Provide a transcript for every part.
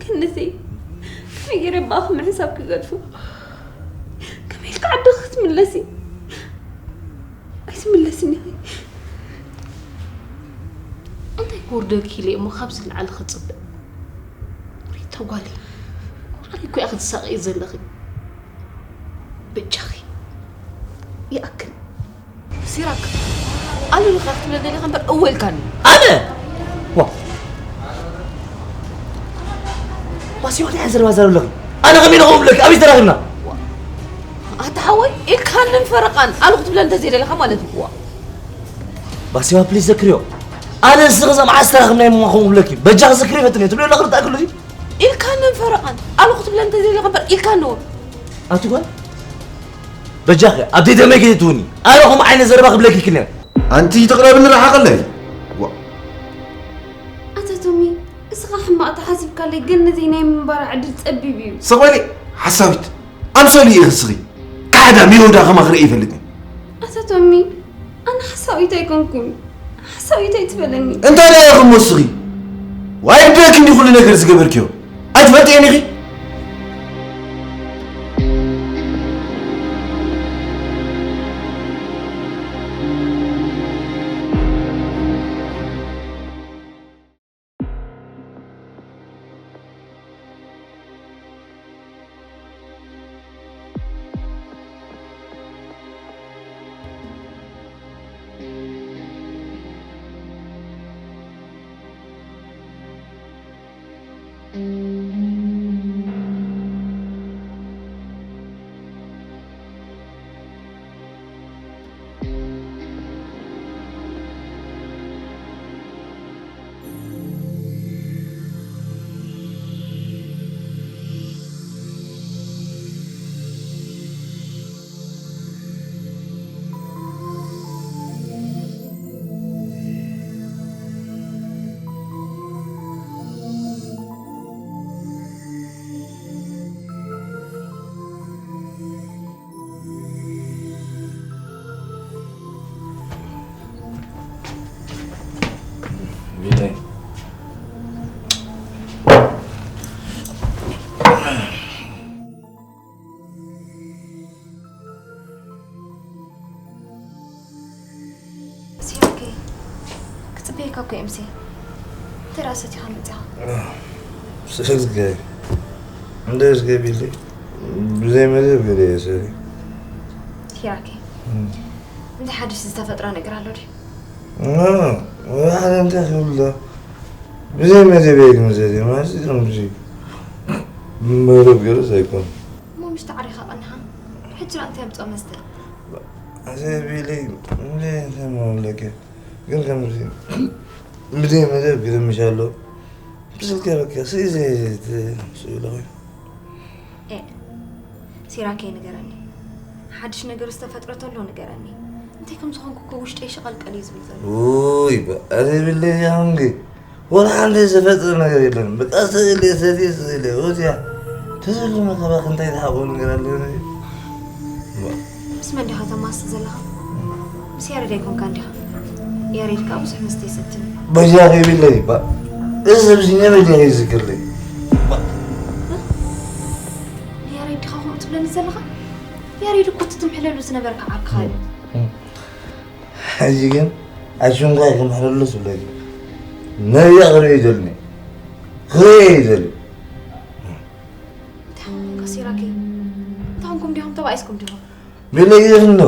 ክንደይ ከመይ ገይረ ብኣኹም ምሕሳብ ክገድፎ? ከመይ ኢልካ ዓድኺ ክትምለሲ? ኣይትምለስን ኢኺ። እንታይ ክወርደልኪ ኢለ እሞ ካብዚ ንላዕሊ ክጽበ? ሪታ ጓለይ፣ ባዕለይ እኮ ኢኺ ትሳቐዪ ዘለኺ። በጃኺ ይኣክል። ሲራክ፣ ኣሉልኻ ክትብለ ደሊኻ እምበር እወ ኢልካኒ። ኣነ? ዋ። ባስዮ፣ እንታይ ዓይነት ዘረባ ዘረብ ኣለኺ? ኣነ ከመይ ኢለ ከምኡ እብለኪ? ኣበይ ተራኺብና? ኣታ ሓወይ፣ ኢልካንን ፈረቓን ኣሉ ክትብለ እንተዘይደለኻ ማለት እዩ። ዋ። ባስዮ፣ ፕሊዝ ዘክርዮ። ኣነ ንስኺ እዛ መዓስ ተራኺብና እሞ ከምኡ እብለኪ? በጃኺ ዘክርዮ ፈትኒ ትብልዮ ኣለኺ ርዳእኪ ኣሎ ድዩ? ኢልካንን ፈረቓን ኣሉ ክትብለ እንተዘይደለኻ እምበር ኢልካኒ እወ። ኣቲ ጓል፣ በጃኺ፣ ኣብ ደይ ደመይ ከይትትውኒ። ኣነ ከምኡ ዓይነት ዘረባ ክብለኪ ክልያን። ኣንቲ ትቕረብኒ ርሓቐለይ። ዋ። ኣታ ቶሚ፣ እስኻ ሕማቕ ተሓሲብካለይ፣ ግን ነዚ ናይ ምንባራ ዕድል ጸቢብ እዩ። ሰቕ በሊ፣ ሓሳዊት። ኣምሰሉ ኢኺ እስኺ። ካሕዳም ይሁዳ ከማኺ ርእየ ኣይፈልጥን። ኣታ ቶሚ፣ ኣነ ሓሳዊት ኣይኮንኩን። ሓሳዊት ኣይትበለኒ። እንታይ ደኣ ኢኺ እሞ እስኺ? ዋይ፣ ብደኪ እንዲ ኩሉ ነገር ዝገበርክዮ። ኣይትፈልጥዮን ኢኺ? ሲራከይ፣ ክጽበየካ እኮ እየ ምሴ። እንታይ ደኣ ሰቲኻ መጺኻ? ስለ ዝገ-፣ እንደ ዝገቢለይ ብዘይ መደብ ገለ እየ ሰሪ። ሲራከይ፣ እም። እንታይ ሓድሽ ዝተፈጥረ ነገር ኣሎ ድዩ? ኖ፣ ኖ፣ ሓደ እንታይ ክብል ዶ? ብዘይ መደብ እየ ግን ዘሪ፣ ማለት ከምዚ መደብ ገለስ ኣይኮን። እሞ ምሽ ተዓሪኻ ቀኒኻ? ሕጂ ደኣ እንታይ ኣምጽኦ መስተ? ኣዘ ቢለይ፣ እንደ እንታይ መለከ? ግን ከምዚ ብዘይ መደብ ግርምሽ ኣሎ። ብስልከ በቃ ስኢ ዘይ-፣ ዘይ-፣ ስኢ ኣለኹ። ኤ፣ ሲራከይ ንገረኒ። ሓድሽ ነገር ዝተፈጥረ ተሎ ንገረኒ። እንታይ ከም ዝኾንኩ እኮ ውሽጠይ ሸቐልቀል እዩ ዝብል ዘሎ። ውይ፣ በ-፣ ኣዘ ቢለይ ያንግ። ወላ ሓንቲ ዝተፈጥረ ነገር የለን። በቃ ስእሊ፣ ሰቲ ስእሊ፣ ወዲያ። ተዘሉ መከራ ክንታይ ትሓቆ ነገር ኣለኒ? ምስ መን ዲኻ ተማስጥ ዘለኻ? ምስ ያሬድ ኣይኮንካን ዲኻ? ያሬድ ከኣ ብዙሕ መስተ ይሰትን። በጃኺ ቢለይ ባ። እዚ ኣብዚ ነበጃኺ ይዝክርለይ። ንያሬድ ዲኻ ከምኡ ትብለኒ ዘለኻ? ያሬድ እኮ እቲ ትምሕለሉ ዝነበርካ ዓርክኻ እዩ። ሕጂ ግን ኣሽንኳይ ክምሕለሉ ትብለኒ። ነብያ ክርኢ ይደልኒ። ክርኢ ይደሊ። እንታይ ኾንካ ሲራኪ? እንታይ ኾንኩም ዲኹም? ተባኢስኩም ዲኹም? ቢለይ ይፍኖ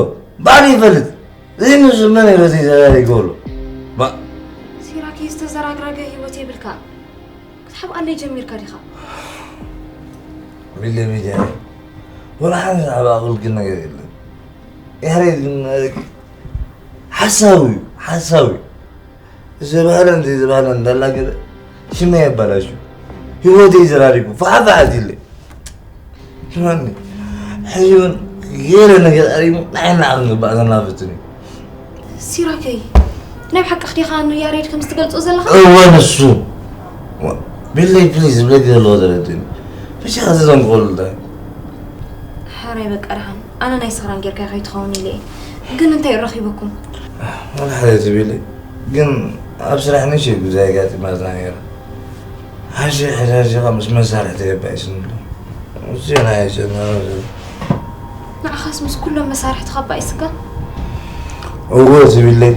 ባዕሉ ይፈልጥ። እዚ ንሱ መን እዩ በዚ ዘራሪ ይገብሮ? ባ ሲራኪ ዝተዘራግራገ ህይወት የብልካ። ክትሓብኣለይ ጀሚርካ ዲኻ? ቢለይ ሚድያ ወላ ሓንቲ ዓብ ኣቕልግል ነገር የለን። ያሬድ ግን ሓሳዊ እዩ፣ ሓሳዊ እዩ። ዝተባህለን ዘይተባህለን እንዳላገበ ሽመይ የባላሹ። ህይወተይ ዘራሪጉ ፋሕፋሕ ኣቲለይ። ስማኒ፣ ሕጂ እውን ገለ ነገር ኣሪሙ ንዓይና ክንግባእ ዘናፍትን እዩ። ሲራከይ፣ ናይ ብሓቂ ክዲኻ ንያሬድ ከም ዝትገልጾ ዘለኻ? እወ፣ ንሱ። ቢለይ፣ ፕሊዝ፣ ዝብለኪ ዘለዎ ተረድእኒ። ብቻ ከተዘንቅወሉ እንታይ? ሓራይ በቃ ደሓን። ኣነ ናይ ስኽራን ጌርካ ከይትኸውን ኢለ እየ። ግን እንታይ እዩ ረኺበኩም? ወላ ሓደ ትብሊ፣ ግን ኣብ ስራሕ ንእሽተይ ጉዳይ ኣጋጢማትና ነይራ። ሓሺ ሕዳርዚኻ ምስ መሳርሕቲ የባይስንሉ። እዚኦ ናይ ጨናዊ ንዓኻስ ምስ ኩሎም መሳርሕትኻ ኣባኢስካ? እዎ ትብለይ፣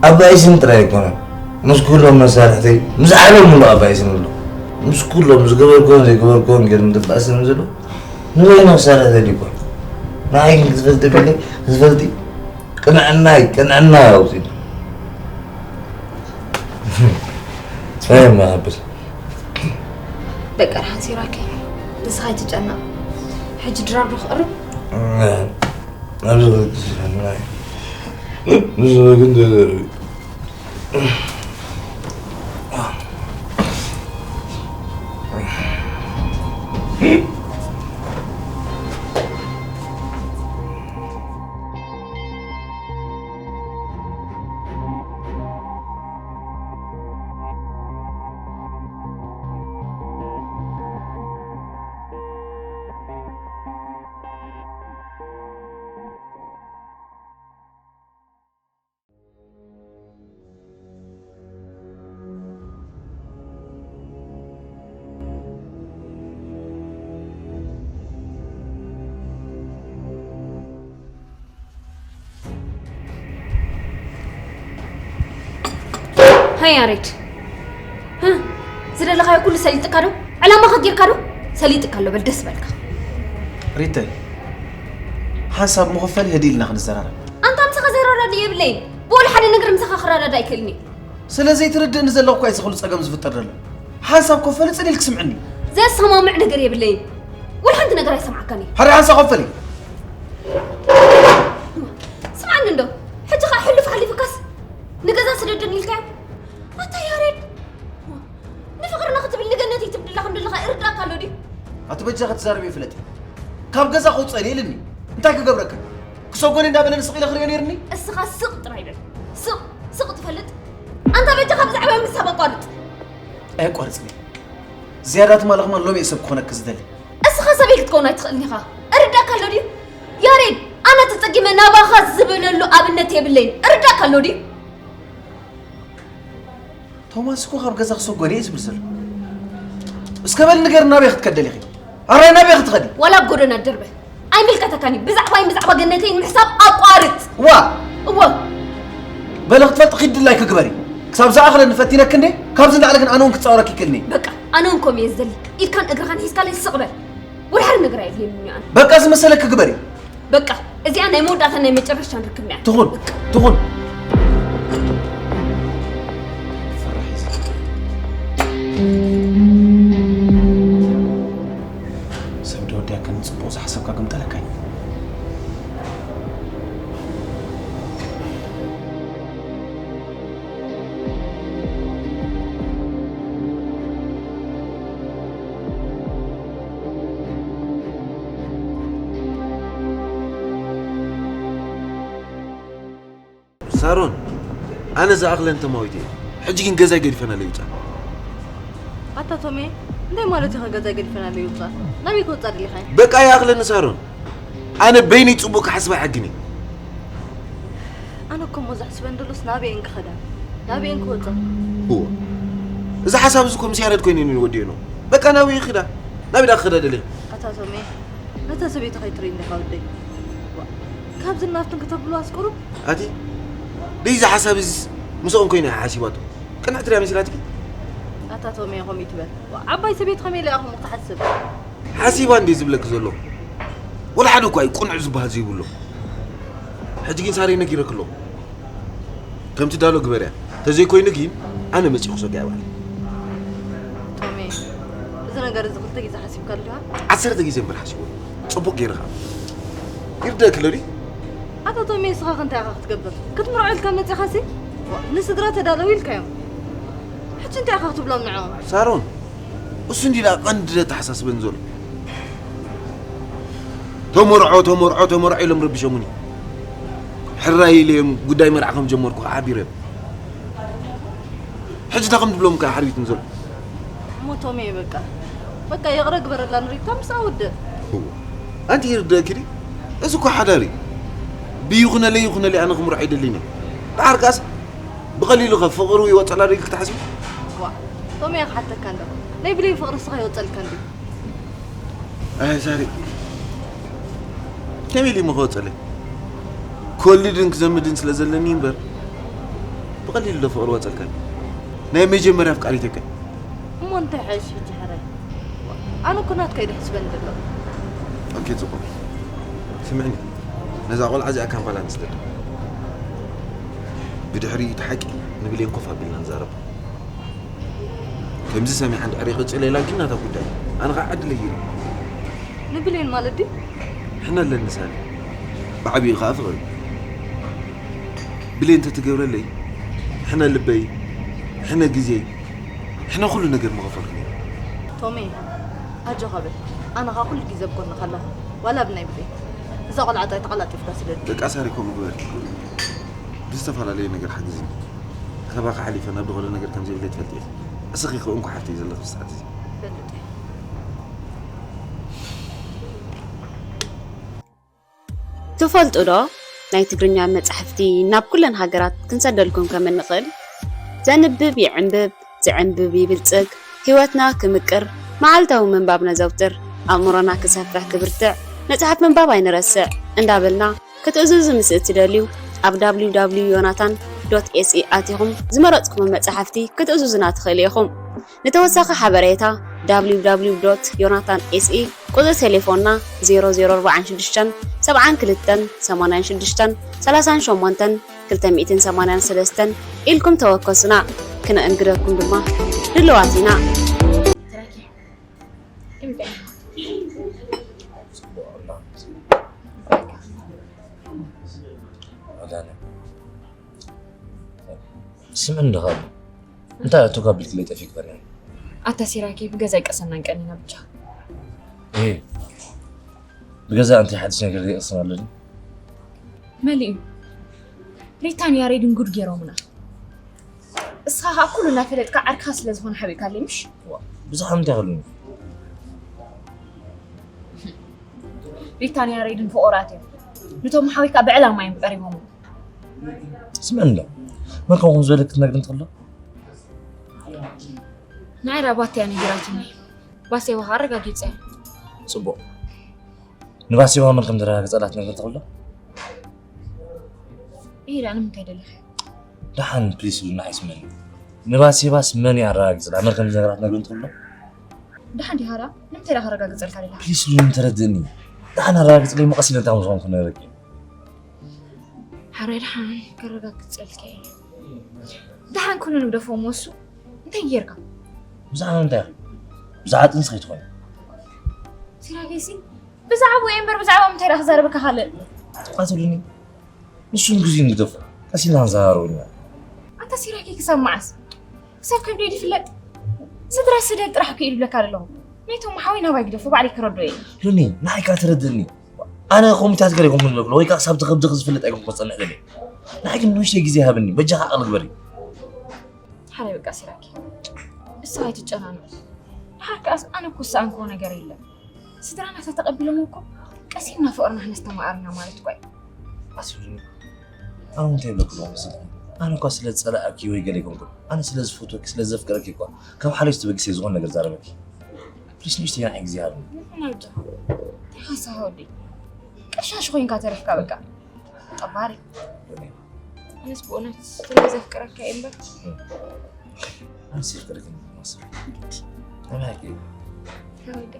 ኣባይስን ጥራይ ኣይኮነን። ምስ ኩሎም መሳርሕተይ፣ ምስ ዓለም ሙሉእ ኣባይስንሉ። ምስ ኩሎም ዝገበርክዎን ዘይገበርክዎን ገይሩ ምድባእስን ዘሎ ንበይኑ ክሰርሕ ደሊኳ። ንዓይ ግን ክትፈልጢ ቢለይ፣ ክትፈልጢ ቅንዕናይ ቅንዕና ኣውፂኡ። ኣይ ማብል በቃ ደሓን ሲራኪ ንስኻ ኣይትጨነቕ። ሕጂ ድራር ዶ ክቕርብ? ኣብዚ ክልተ ሽሕ ናይ ንስኻ ግን ተዘርቢ። ሃይ ያሬድ፣ ህ፣ ዝደለኻዮ ኩሉ ሰሊጥካ ዶ? ዕላማኻ ጌርካ ዶ? ሰሊጥካ ኣሎ በል ደስ በልካ። ሪተይ፣ ሓንሳብ መኸፈሊ ህድእ ኢልና ክንዘራረብ። ኣንታ ምሳኻ ዘራዳድእ የብለይን። ብወላ ሓደ ነገር ምሳኻ ክረዳዳእ ኣይክእልን እየ። ስለ ዘይትርድእኒ ዘለኹ እኳ እዩ እዚ ኩሉ ጸገም ዝፍጠር ዘሎ። ሓንሳብ ኮፈሊ ጽን ኢልኪ ስምዕኒ። ዘሰማምዕ ነገር የብለይን። ወላ ሓንቲ ነገር ኣይሰምዓካን እየ። ሓደ ሓንሳብ ኮፈሊ። ስምዓኒ እንዶ፣ ሕጂ ኸኣ ሕሉፍ ሓሊፉካስ ንገዛ ስደደኒ ኢልካዮ? ኣታ ያሬድ፣ ንፍቕርና ክትብል ንገነት ይትብድላ ከም ዘለኻ ይርዳእካ ኣሎ ድዩ? ኣቲ በጃኺ ትዛረብዮ ፍለጢ። ካብ ገዛ ከውፅእኒ ኢልኒ። እንታይ ክገብረካ? ክሰጎኒ እንዳበለኒ ስቕ ኢለ ክሪኦ ነይርኒ። እስኻ ስቕ ጥራይ በል። ስቕ፣ ስቕ ትፈልጥ? ኣንታ በጃኻ ብዛዕባ ምሳብ ኣቋርጽ። ኣየቋርጽን እየ። ዝያዳ ትማሊ ከማን ሎሚ እየ ሰብ ክኾነኪ ዝደሊ። እስኻ ሰበይ ክትከውን ኣይትኽእልን ኢኻ። እርዳእካ ኣሎ ድዩ? ያሬድ፣ ኣነ ተጸጊመ ናባኻ ዝብለሉ ኣብነት የብለይን። እርዳእካ ኣሎ ድዩ? ቶማስ እኮ ካብ ገዛ ክሰጎኒ እየ ዝብል ዘሎ። እስከ በል ንገር ናበይ ክትከደል ኢኺ? ኣራይ ናበይ ክትኸዲ? ዋላ ኣብ ጎደና ደርበ። ኣይምልከተካን እዩ። ብዛዕባይን ብዛዕባ ገነተይን ምሕሳብ ኣቋርጽ። ዋ! እወ። በለ ክትፈልጢ ኪድ ድላይኪ ግበሪ። ክሳብ ዝኣኽለኒ ፈቲነኪ እንዴ? ካብዚ ንላዕሊ ግን ኣነ እውን ክጻወረኪ ይክእልኒ። በቃ ኣነ እውን ከምኡ እየ ዝደሊ። ኢድካን እግርኻን ሒዝካለይ ስቕ በል። ወላ ሓደ ነገር ኣየድልየንን እዩ ኣነ። በቃ ዝመሰለኪ ግበሪ። በቃ እዚኣ ናይ መወዳእታን ናይ መጨረሻን ርክብና እያ። ትኹን ትኹን። ሰብ ዶ ወዲያ ከን ጽቡቕ ዝሓሰብካ ግምጠለካ እዩ። ሳሮን፣ ኣነ ዝኣኽለን ተማዊተ እየ። ሕጂ ግን ገዛይ ገዲፈናለይ ይውፃእ። ኣታ ቶሜ፣ እንታይ ማለት ኢኻ ገዛይ ገዲፈናለይ ይውፃእ? ናበይ ክወፃእ ደሊኻ? በቃ ይኣኽለኒ ሳሮን። ኣነ በይነይ ፅቡቅ ክሓስብ ኣይሓግን እየ። ኣነ እኮ እሞ ዘሕስበን ደሎስ ናበየን ክኸዳ? ናበየን ክወፃ? እዎ፣ እዚ ሓሳብ እዚ እኮ ምስ ያረድ ኮይነ ወዲእኖ። በቃ ናበይ ይኽዳ? ናበይ ዳ ክኸዳ ደለ? ኣታ ቶሜ፣ ነታ ሰበይቲ ከይትርኢ እንዲኻ ወደይ። ዋ፣ ካብዚ ናብትን ከተብሉ ኣስቁሩ። ኣቲ ደይ እዚ ሓሳብ እዚ ምስኦም ኮይነ ሓሲባቶ። ቅንዕቲ ድያ መሲላትኪ? ኣታ ቶሜ፣ ከምኡ ይትበል። ዋ፣ ዓባይ ሰበይቲ ከመይ ኢላ ኢኹም ክትሓስብ? ሓሲባ እንዴ ዝብለኪ ዘሎ? ወላ ሓደ እኳ እዩ ቅኑዕ ዝበሃል ዘይብሎ። ሕጂ ግን ሳረይ ነጊረኪ ኣለኹ። ከምቲ ዳሎ ግበርያ። ተዘይኮይኑ ግን ኣነ መፂኹ ሰጊኣ ባዕለ። ቶሜ፣ እዚ ነገር እዚ ክልተ ግዜ ሓሲብካ ኣለኻ? ዓሰርተ ግዜ እምበር ሓሲቡ። ፅቡቅ ገይርኻ። ይርደእኪ ኣሎ ድዩ? ኣታ ቶሜ፣ ንስኻ ከ እንታይ ኢኻ ክትገብር? ክትምርዖ ኢልካ መፂኻሲ? ዋ፣ ንስድራ ተዳለዉ ኢልካዮም። ሕጂ እንታይ ኢኻ ክትብሎም ንዕኦም? ሳሮን፣ እሱ እንዲ ደኣ ቀንዲ ዘተሓሳስበን ዘሎ። ተመርዖ፣ ተመርዖ፣ ተመርዖ ኢሎም ረቢሾሙኒ። ሕራይ ኢለ እዮም ጉዳይ መርዓ ከም ጀመርኩ ሓቢረ። ሕጂ እንታይ ከም ድብሎም ከ ሓርቢትን ዘሎ። እሞ ቶሜ፣ በቃ፣ በቃ፣ ይቕረ ግበረላ ንሪታ፣ ምስኣ ውድእ። እዎ። ኣንቲ ይርደእኪ ድዩ? እዚ እኮ ሓዳር እዩ። ብይኹነለይ ይኹነለይ ኣነ ክምርዖ ኣይደልን እየ። ደሓር ከኣስ ብቐሊሉ ከ ፍቕሩ ይወጸላ ዶ ኢልኪ ትሓስቢ? ዋ፣ ቶሜ፣ እየ ክሓተካ ኣለኹ። ናይ ብሌን ፍቕሪ ንስኻ ይወጸልካ እንድዩ? ኣይ ሳሪ፣ ከመይ ኢሉ እሞ ክወጸለይ? ክወልድን ክዘምድን ስለ ዘለኒ እምበር፣ ብቐሊሉ ዶ ፍቕሪ ወጸልካኒ? ናይ መጀመርያ ኣፍቃሪተይ እኮ እያ። እሞ እንታይ ሕሽ ሕጂ ሕራይ? ኣነ እኮ ናትካ እዩ ድሕስበኒ ዘሎ። ኦኬ፣ ጽቡቕ። ስምዕኒ፣ ነዛ ቆልዓ እዚኣ ካምፓላ ንስደዳ። ብድሕሪ እቲ ሓቂ ንብሌን ኮፍ ኣቢልና ንዛረባ። ከምዚ ሰሚዓ እንድሕር ይቕጽል ኢላ ግን ናታ ጉዳይ። ኣነ ኸኣ ዕድለይ እዩ። ንብሌን ማለት ድዩ? ሕነ ኣለኒ ሳኒ። ብዓቢኡ ኸኣ ፍቕሪ። ብሌን እንተትገብረለይ፣ ሕነ ልበይ፣ ሕነ ግዜይ፣ ሕነ ኩሉ ነገር ምኸፈልኩ ነይረ። ቶሜ፣ ኣጆኻ በል። ኣነ ኸኣ ኩሉ ግዜ ኣብ ጎንኻ ኣለኹ። ዋላ ብናይ ብሌን። እዛ ቆልዓ ጥራይ ተቐላጢፍካ ስደድ። ደቂ ኣሳሪ ከምኡ ግበሪ። ብዝተፈላለየ ነገር ሓግዝኒ። ካባኺ ሓሊፈ ናብ ዝኾነ ነገር ከም ዘይብለይ ትፈልጢ ኢኺ። እስኺ ከ እንኮ ሓፍተይ ዘለኺ ሰዓት እዚ። ፈልጥ እየ። ትፈልጡ ዶ ናይ ትግርኛ መጻሕፍቲ ናብ ኩለን ሃገራት ክንሰደልኩም ከም እንኽእል? ዘንብብ ይዕንብብ፣ ዝዕንብብ ይብልጽግ፣ ህይወትና ክምቅር፣ መዓልታዊ ምንባብ ነዘውትር፣ ኣእምሮና ክሰፍሕ ክብርትዕ፣ መጽሓፍ ምንባብ ኣይንረስዕ እንዳበልና ክትእዝዙ ምስ እትደልዩ ኣብ www ዮናታን ዶት ኤስኢ ኣቲኹም ዝመረጽኩሞ መጻሕፍቲ ክትእዝዙና ትኽእሉ ኢኹም። ንተወሳኺ ሓበሬታ www ዮናታን ኤስኢ ቁጽሪ ቴሌፎንና ዜሮ ዜሮ ኣርባዓን ሽዱሽተን ሰብዓን ክልተን ሰማንያን ሽዱሽተን ሰላሳን ሸሞንተን ክልተ ሚእትን ሰማንያን ሰለስተን ኢልኩም ተወከሱና። ክነእንግደኩም ድማ ድልዋት ኢና። ስምዕኒ ዶ እንታይ ኣቱካ ቢልክለይ ጠፊእ ክበርያ። ኣታ ሲራኬ ብገዛ ይቀሰናን ቀኒና ብቻ። እህ ብገዛ ኣንቲ ሓድሽ ነገር ይቀስን ኣሎ ድዩ? መሊኡ ሪታን ያሬድን ጉድ ገይሮምና። እስኻ ከዓ ኩሉ እናፈለጥካ ዓርክኻ ስለ ዝኾነ ሓቢእካለይ ምሽ? ዋ፣ ብዙሕ እንታይ ክብሉኒ? ሪታን ያሬድን ፍቑራት እዮም። ንቶም ሓዊካ ብዕላማ እዮም ቀሪቦም። ስምዕኒ ዶ መን ከምኹም ዝበለ ክትነግሪ እንተሎ ንዓይ ዳ ባትያ ነጊራትኒ። ባሴዋ ኣረጋጊፀ። ፅቡቕ ንባሴዋ መን ከም ዘረጋግፀላ ትነግሪ እንተሎ ይሄ ዳ ንምንታይ ደሊኻ ደሓን ፕሊስ ኢሉ ንዓይ ስምዕኒ ንባሴባስ መን እዩ ኣረጋጊፅላ መን ከም ዝነግራ ትነግሪ እንተሎ ደሓን ዲኻ ዳ ንምንታይ ዳ ከረጋግፀልካ ደላ ፕሊስ ኢሉ ተረድእኒ ደሓን ኣረጋግፅለይ መቐስ ኢለ እንታይ ከም ዝኾንኩ ነግረኪ ሓራይ ደሓን ከረጋግፀልካ እየ። ደሓን ኩሉ ንግደፎ እሞ እሱ እንታይ ጌርካ? ብዛዕባ ምንታይ ኢኺ? ብዛዕባ ጥንሲ ከይትኾኒ። ሲራኬሲ ብዛዕባኡ እየ እምበር ብዛዕባ ምንታይ ደኣ ክዛረበካ ካልእ? ኣትብሉኒ። ንሱ ንግዜኡ ንግደፎ። ቀስ ኢልና ክንዘራረበሉ ኢና። ኣታ ሲራኬ ክሳብ መዓስ? ክሳብ ከብደይ ድፍለጥ? ስድራ ስደድ ጥራሕ እኮ እየ ድብለካ ዘለኹ። ናይቶም ሓወይ ናባይ ግደፎ ባዕለይ ክረድኦ እየ። ሉኒ፣ ንዓይ ከኣ ተረድእኒ። ኣነ ኮሚታት ገለ ኣይኮንኩን ዝነግሮ ወይ ከኣ ክሳብ እቲ ከብድኺ ዝፍለጥ ኣይኮንኩን ከጸንሕ ደልየ። ንዓይ ግን ንእሽተይ ግዜ ሃብኒ፣ በጃኻ ዓቕሊ ግበሪ። ሓራይ በቃ ሲራኪ፣ እሱ ኣይትጨናነቅ። ድሓር ከኣስ ኣነ እኮ ዝሰኣንክዎ ነገር የለን። ስድራና ተተቐቢሎም እኮ ቀስ ኢልና ፍቕርና ክነስተማቕርና ማለት እኮ እዩ። ኣስፍኒ፣ ኣነ እንታይ ይብለኩ ኣለኹ መሰልኪ? ኣነ እኳ ስለ ዝጸላእኪ ወይ ገለ ኣይኮንኩን። ኣነ ስለ ዝፈትወኪ፣ ስለ ዘፍቅረኪ እኳ ካብ ሓለሽ ተበጊሰ ዝኾነ ነገር ዛረበኪ። ፕሊስ ንእሽተይ ናይ ግዜ ሃብኒ። ንሕና ብጃ። ተሓሳኸ ወዲ። ቀሻሽ ኮይንካ ተረፍካ በቃ። ጠባሪ። ኣነስ ብእውነት ስለ ዘፍቅረካ እየ እምበር። ኣነስ የፍቅረኪ እምበር ማስረ። ግድ። ኣባይ። ወዲ።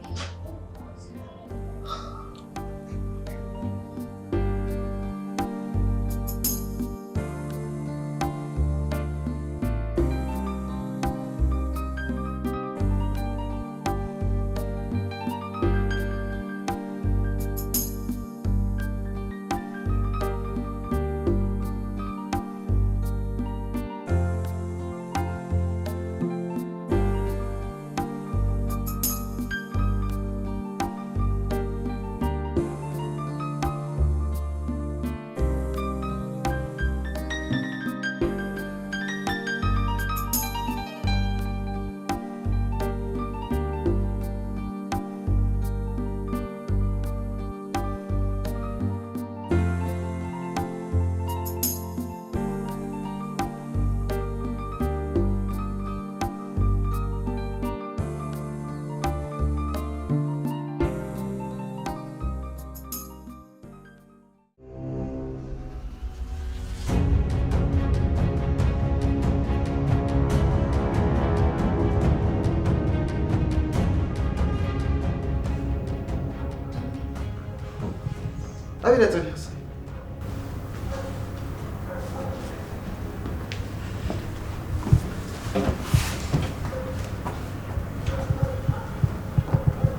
ኣበይ ጸኒሕክስ?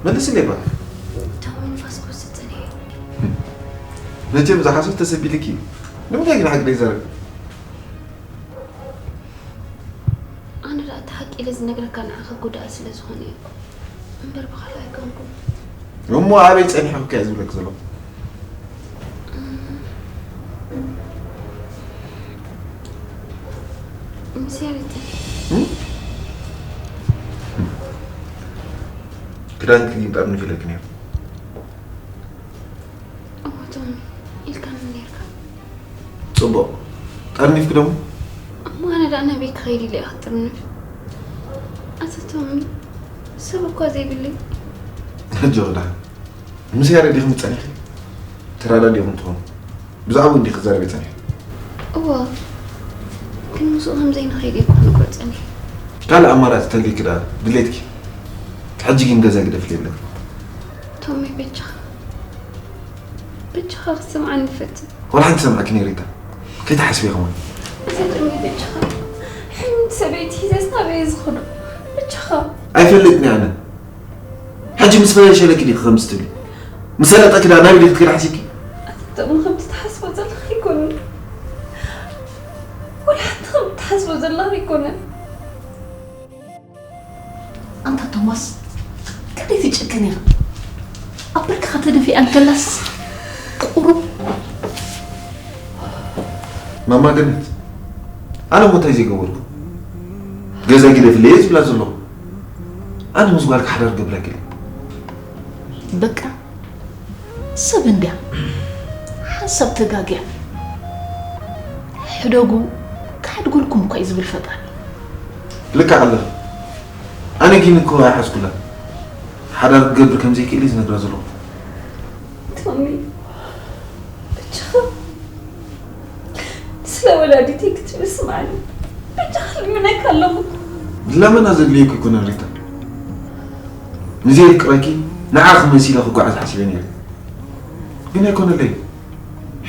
መልስለይ እባ። ታሚ ንፋስ ክወስድ ጸኒሐ። መቸም እዛ ሓሶት ተሰቢልኪ እዩ። ንምንታይ ግን ሓቂ ዘይዛረብ? ኣነ ደኣ እቲ ሓቂ ኢለ ዝነግረካ ንዓኻ ጉድኣት ስለ ዝኾነ እዩ እምበር ብኻልእ ኣይኮንኩን። እሞ ኣበይ ጸኒሐ እኮ እየ ዝብለክ ዘለኹ። ምስ ያሬድ። ክዳንኪ ግን ጠርኒፊ ኢለኪ ነይሩ። እሞ ቶሚ ኢልካኒ ነይርካ። ጽቡቕ። ጠርኒፍኪ ደሞ? እሞ ኣነ ደኣ ናበይ ክኸይድ ኢለ እየ ክጥርንፍ? ኣታ ቶሚ ሰብ እኳ ዘይብለይ። ኣጆኺ ደሓን። ምስ ያሬድ ዲኽን ጸኒሕኪ? ተረዳዲእኩም ትኾኑ። ብዛዕባኡ እንዲኺ ክዛረብ እየ ጸኒሐ። እወ፣ ግን ምስኡ ከም ዘይንኸይድ እየ እኮ ክነግሮ ጸኒሐ። ካልእ ኣማራጺ ተልይኪ ደኣ ድሌትኪ። ሕጂ ግን ገዛ ግደፍለይ ይብለኪ። ቶሚ በጃኻ፣ በጃኻ ክትሰምዓኒ ፈትን። ዋላ ሓንቲ ሰምዓኪ ነይረ ሪታ። ከይትሓስቢ ኢኺ ማለት። ኣታ ቶሚ በጃኻ፣ ሕልሚ ሰበይቲ ሒዘስ ናበይ እየ ዝኸዶ? በጃኻ። ኣይፈልጥን እየ ኣነ። ሕጂ ምስ ፈየሸለኪ ዲኺ ከምዚ ትብሊ? ምስ ሰለጠኪ ደኣ ናበይ ዲኺ ክትከዲ ሓሲብኪ? ኣታ ቶሚ ከምቲ ትሓስቦ ዘለኻ ኣይኮነን። ዋላ ሓንቲ ከምቲ ትሓስቦ ዘለኻ ኣይኮነን። ኣንታ ቶማስ፣ ክንደይ ትጭክን ኢኻ። ኣብ ብርክኻ ተደፊኣ እንከላስ ቁሩብ። ማማ ገነት፣ ኣነ እሞ እንታይ ዘይገበርኩ? ገዛ ግደፍለይ እየ ዝብላ ዘለኹ። ኣነ ምስ ጓልካ ሓዳር ገብረኪ። በቃ ሰብ እንድያ ሓንሳብ ተጋግያ። ሕደጉ ክሓድጎልኩም እኳ እዩ ዝብል ፈጣሪ። ልክዕ ኣለኺ። ኣነ ግን እኮ ኣይሓዝኩላን። ሓዳር ክገብር ከም ዘይክእል እየ ዝነግራ ዘለኹ። ቶሚ በጃኻ፣ ስለ ወላዲተይ ክትብል ስምዓኒ። በጃኻ ልምነካ ኣለኹ። ልመና ዘድልየኪ ኣይኮነን ሪታ። ንዘየፍቅረኪ ንዓኺ መሲለ ክጓዓዝ ሓሲበ ነይረ። ግን ኣይኮነለይ።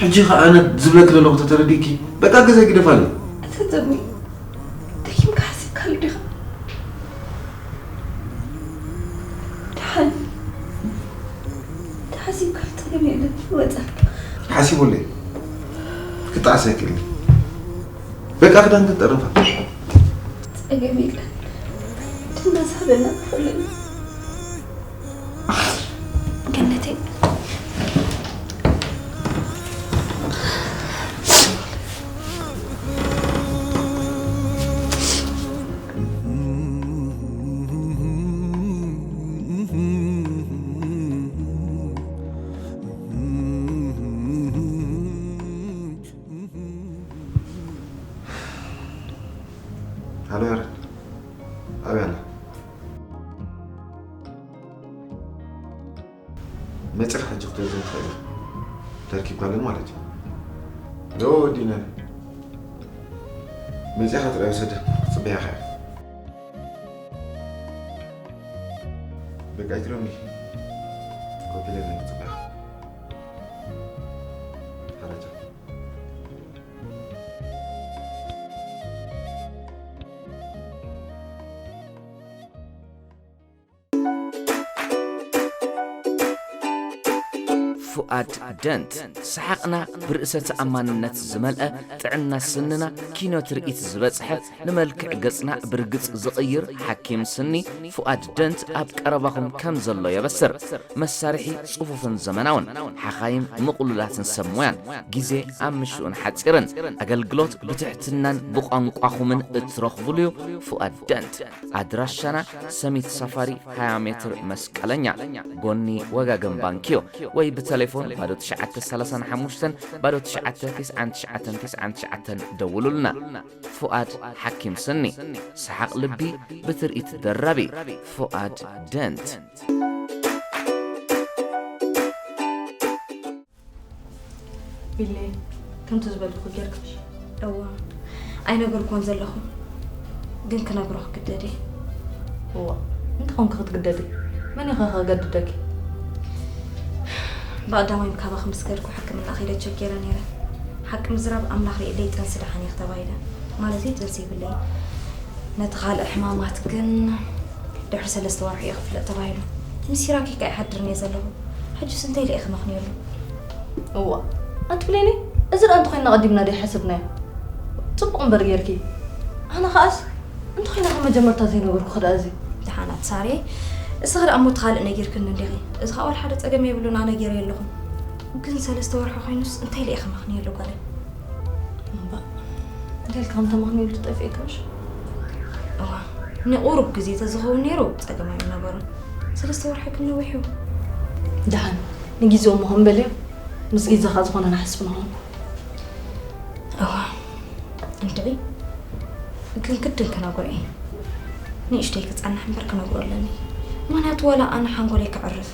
ሕጂ ኸኣ ኣነ ዝብለኪ ዘለኹ ተተረዲእኪ በቃ ገዛ ግደፋለይ። ኣታ ቶሚ ደኪምካ ሓሲብካሉ ዲኻ? ደሓን ተሓሲብካሉ ጸገም የለን፣ ይወጸልካ። ሓሲበለይ ክጠዓስ ኣይክእልን። በቃ ክዳን ክንጠርንፋ። ጸገም የለን፣ ድና ዝሃበና ክፍልን። ገነተይ። መጺኻ ሕጂ ክትወስደን ትኽእል ኢኻ። ተረኪብካለን ማለት እዩ። ዶ ወዲነን። መጺኻ ጥራይ ውሰደን። ክጽበያኻ እየ። በቃ ኣይትረብኒ። ኮፍ ኢለ እየ ክጽበያኻ። ሓራጃ። ፉኣድ ደንት፣ ሰሓቕና ብርእሰ ተኣማንነት ዝመልአ፣ ጥዕና ስንና ኪኖ ትርኢት ዝበጽሐ፣ ንመልክዕ ገጽና ብርግጽ ዝቕይር ሓኪም ስኒ ፉኣድ ደንት ኣብ ቀረባኹም ከም ዘሎ የበስር። መሳርሒ ጽፉፍን ዘመናውን፣ ሓኻይም ምቕሉላትን ሰብ ሞያን፣ ግዜ ኣብ ምሽኡን ሓጺርን፣ ኣገልግሎት ብትሕትናን ብቋንቋኹምን እትረኽቡሉ'ዩ። ፉኣድ ደንት። ኣድራሻና ሰሚት ሳፋሪ ሃያ ሜትር መስቀለኛ፣ ጎኒ ወጋገን ባንክዮ፣ ወይ ብተሌፎን ባዶ ትሽዓተ ሰላሳን ሓሙሽተን ባዶ ትሽዓተ ትስዓን ትሽዓተን ትስዓን ትሽዓተን ደውሉልና። ፉኣድ ሓኪም ስኒ፣ ሰሓቕ ልቢ ብትርኢት ደራቢ። ፉኣድ ደንት። ቢሌ፣ ከምቲ ዝበልኩ ጌርክሽ። እዋ፣ ኣይነገርኩዎን ዘለኹ፣ ግን ክነግሮ ክግደድ እየ። እዋ፣ እንታይ ኾንኪ ክትግደዲ? መን ኢኸ ከገድደኪ? ብቐዳማይ ካባኺ ምስ ከድኩ ሕክምና ከይደ ቸክ ገይረ ነይረ። ሓቂ ምዝራብ ኣምላኽ ርእየለይ ጥንሲ ደሓን ኢኺ ተባሂለ። ማለተይ ጥንሲ የብለይን። ነቲ ካልእ ሕማማት ግን ድሕሪ ሰለስተ ወርሒ እዩ ክፍለጥ ተባሂሉ። ምስ ሲራኪ ከኣ ይሓድር እየ ዘለኹ። ሕጅስ እንታይ ኢለ እየ ክመኽንየሉ? እዋ፣ ኣንቲ ብሌነይ፣ እዚ ደኣ እንተኾይንና ቀዲምና ደይሓሰብናዮ። ጽቡቕ እምበር ጌርኪ። ኣነ ከኣስ እንተኾይነ ካብ መጀመርታ ዘይነገርኩኺ ደኣ እዚ። ደሓናት ሳርየ፣ እስኺ ደኣ እሞ እቲ ካልእ ነጊርክኒ እንዲኺ። እዚ ኸኣ ዋላ ሓደ ጸገም የብሉን፣ ኣነ ገይረዮ ኣለኹ። ግን ሰለስተ ወርሒ ኮይኑስ እንታይ ኢለ እየ ክመኽንየሉ ጓለይ? እምባእ፣ እንታይ ኢልካ ከም ተመኽንየሉ ትጠፍኤካ ምሽ? እዋ፣ ንቑሩብ ግዜ ተዝኸውን ነይሩ ጸገም ኣይምነበሮን። ሰለስተ ወርሒ ግን ነዊሕ እዩ። ደሓን፣ ንግዜኡ እሞ ከም በልዮ፣ ምስ ግዜ ኸኣ ዝኾነ ንሓስብ ንኸውን። እዋ፣ እንድዒ፣ ግን ግድን ክነግሮ እየ። ንእሽተይ ክጸንሕ እምበር ክነግሮ ኣለኒ። ምኽንያቱ ዋላ ኣነ ሓንጎለይ ከዕርፍ።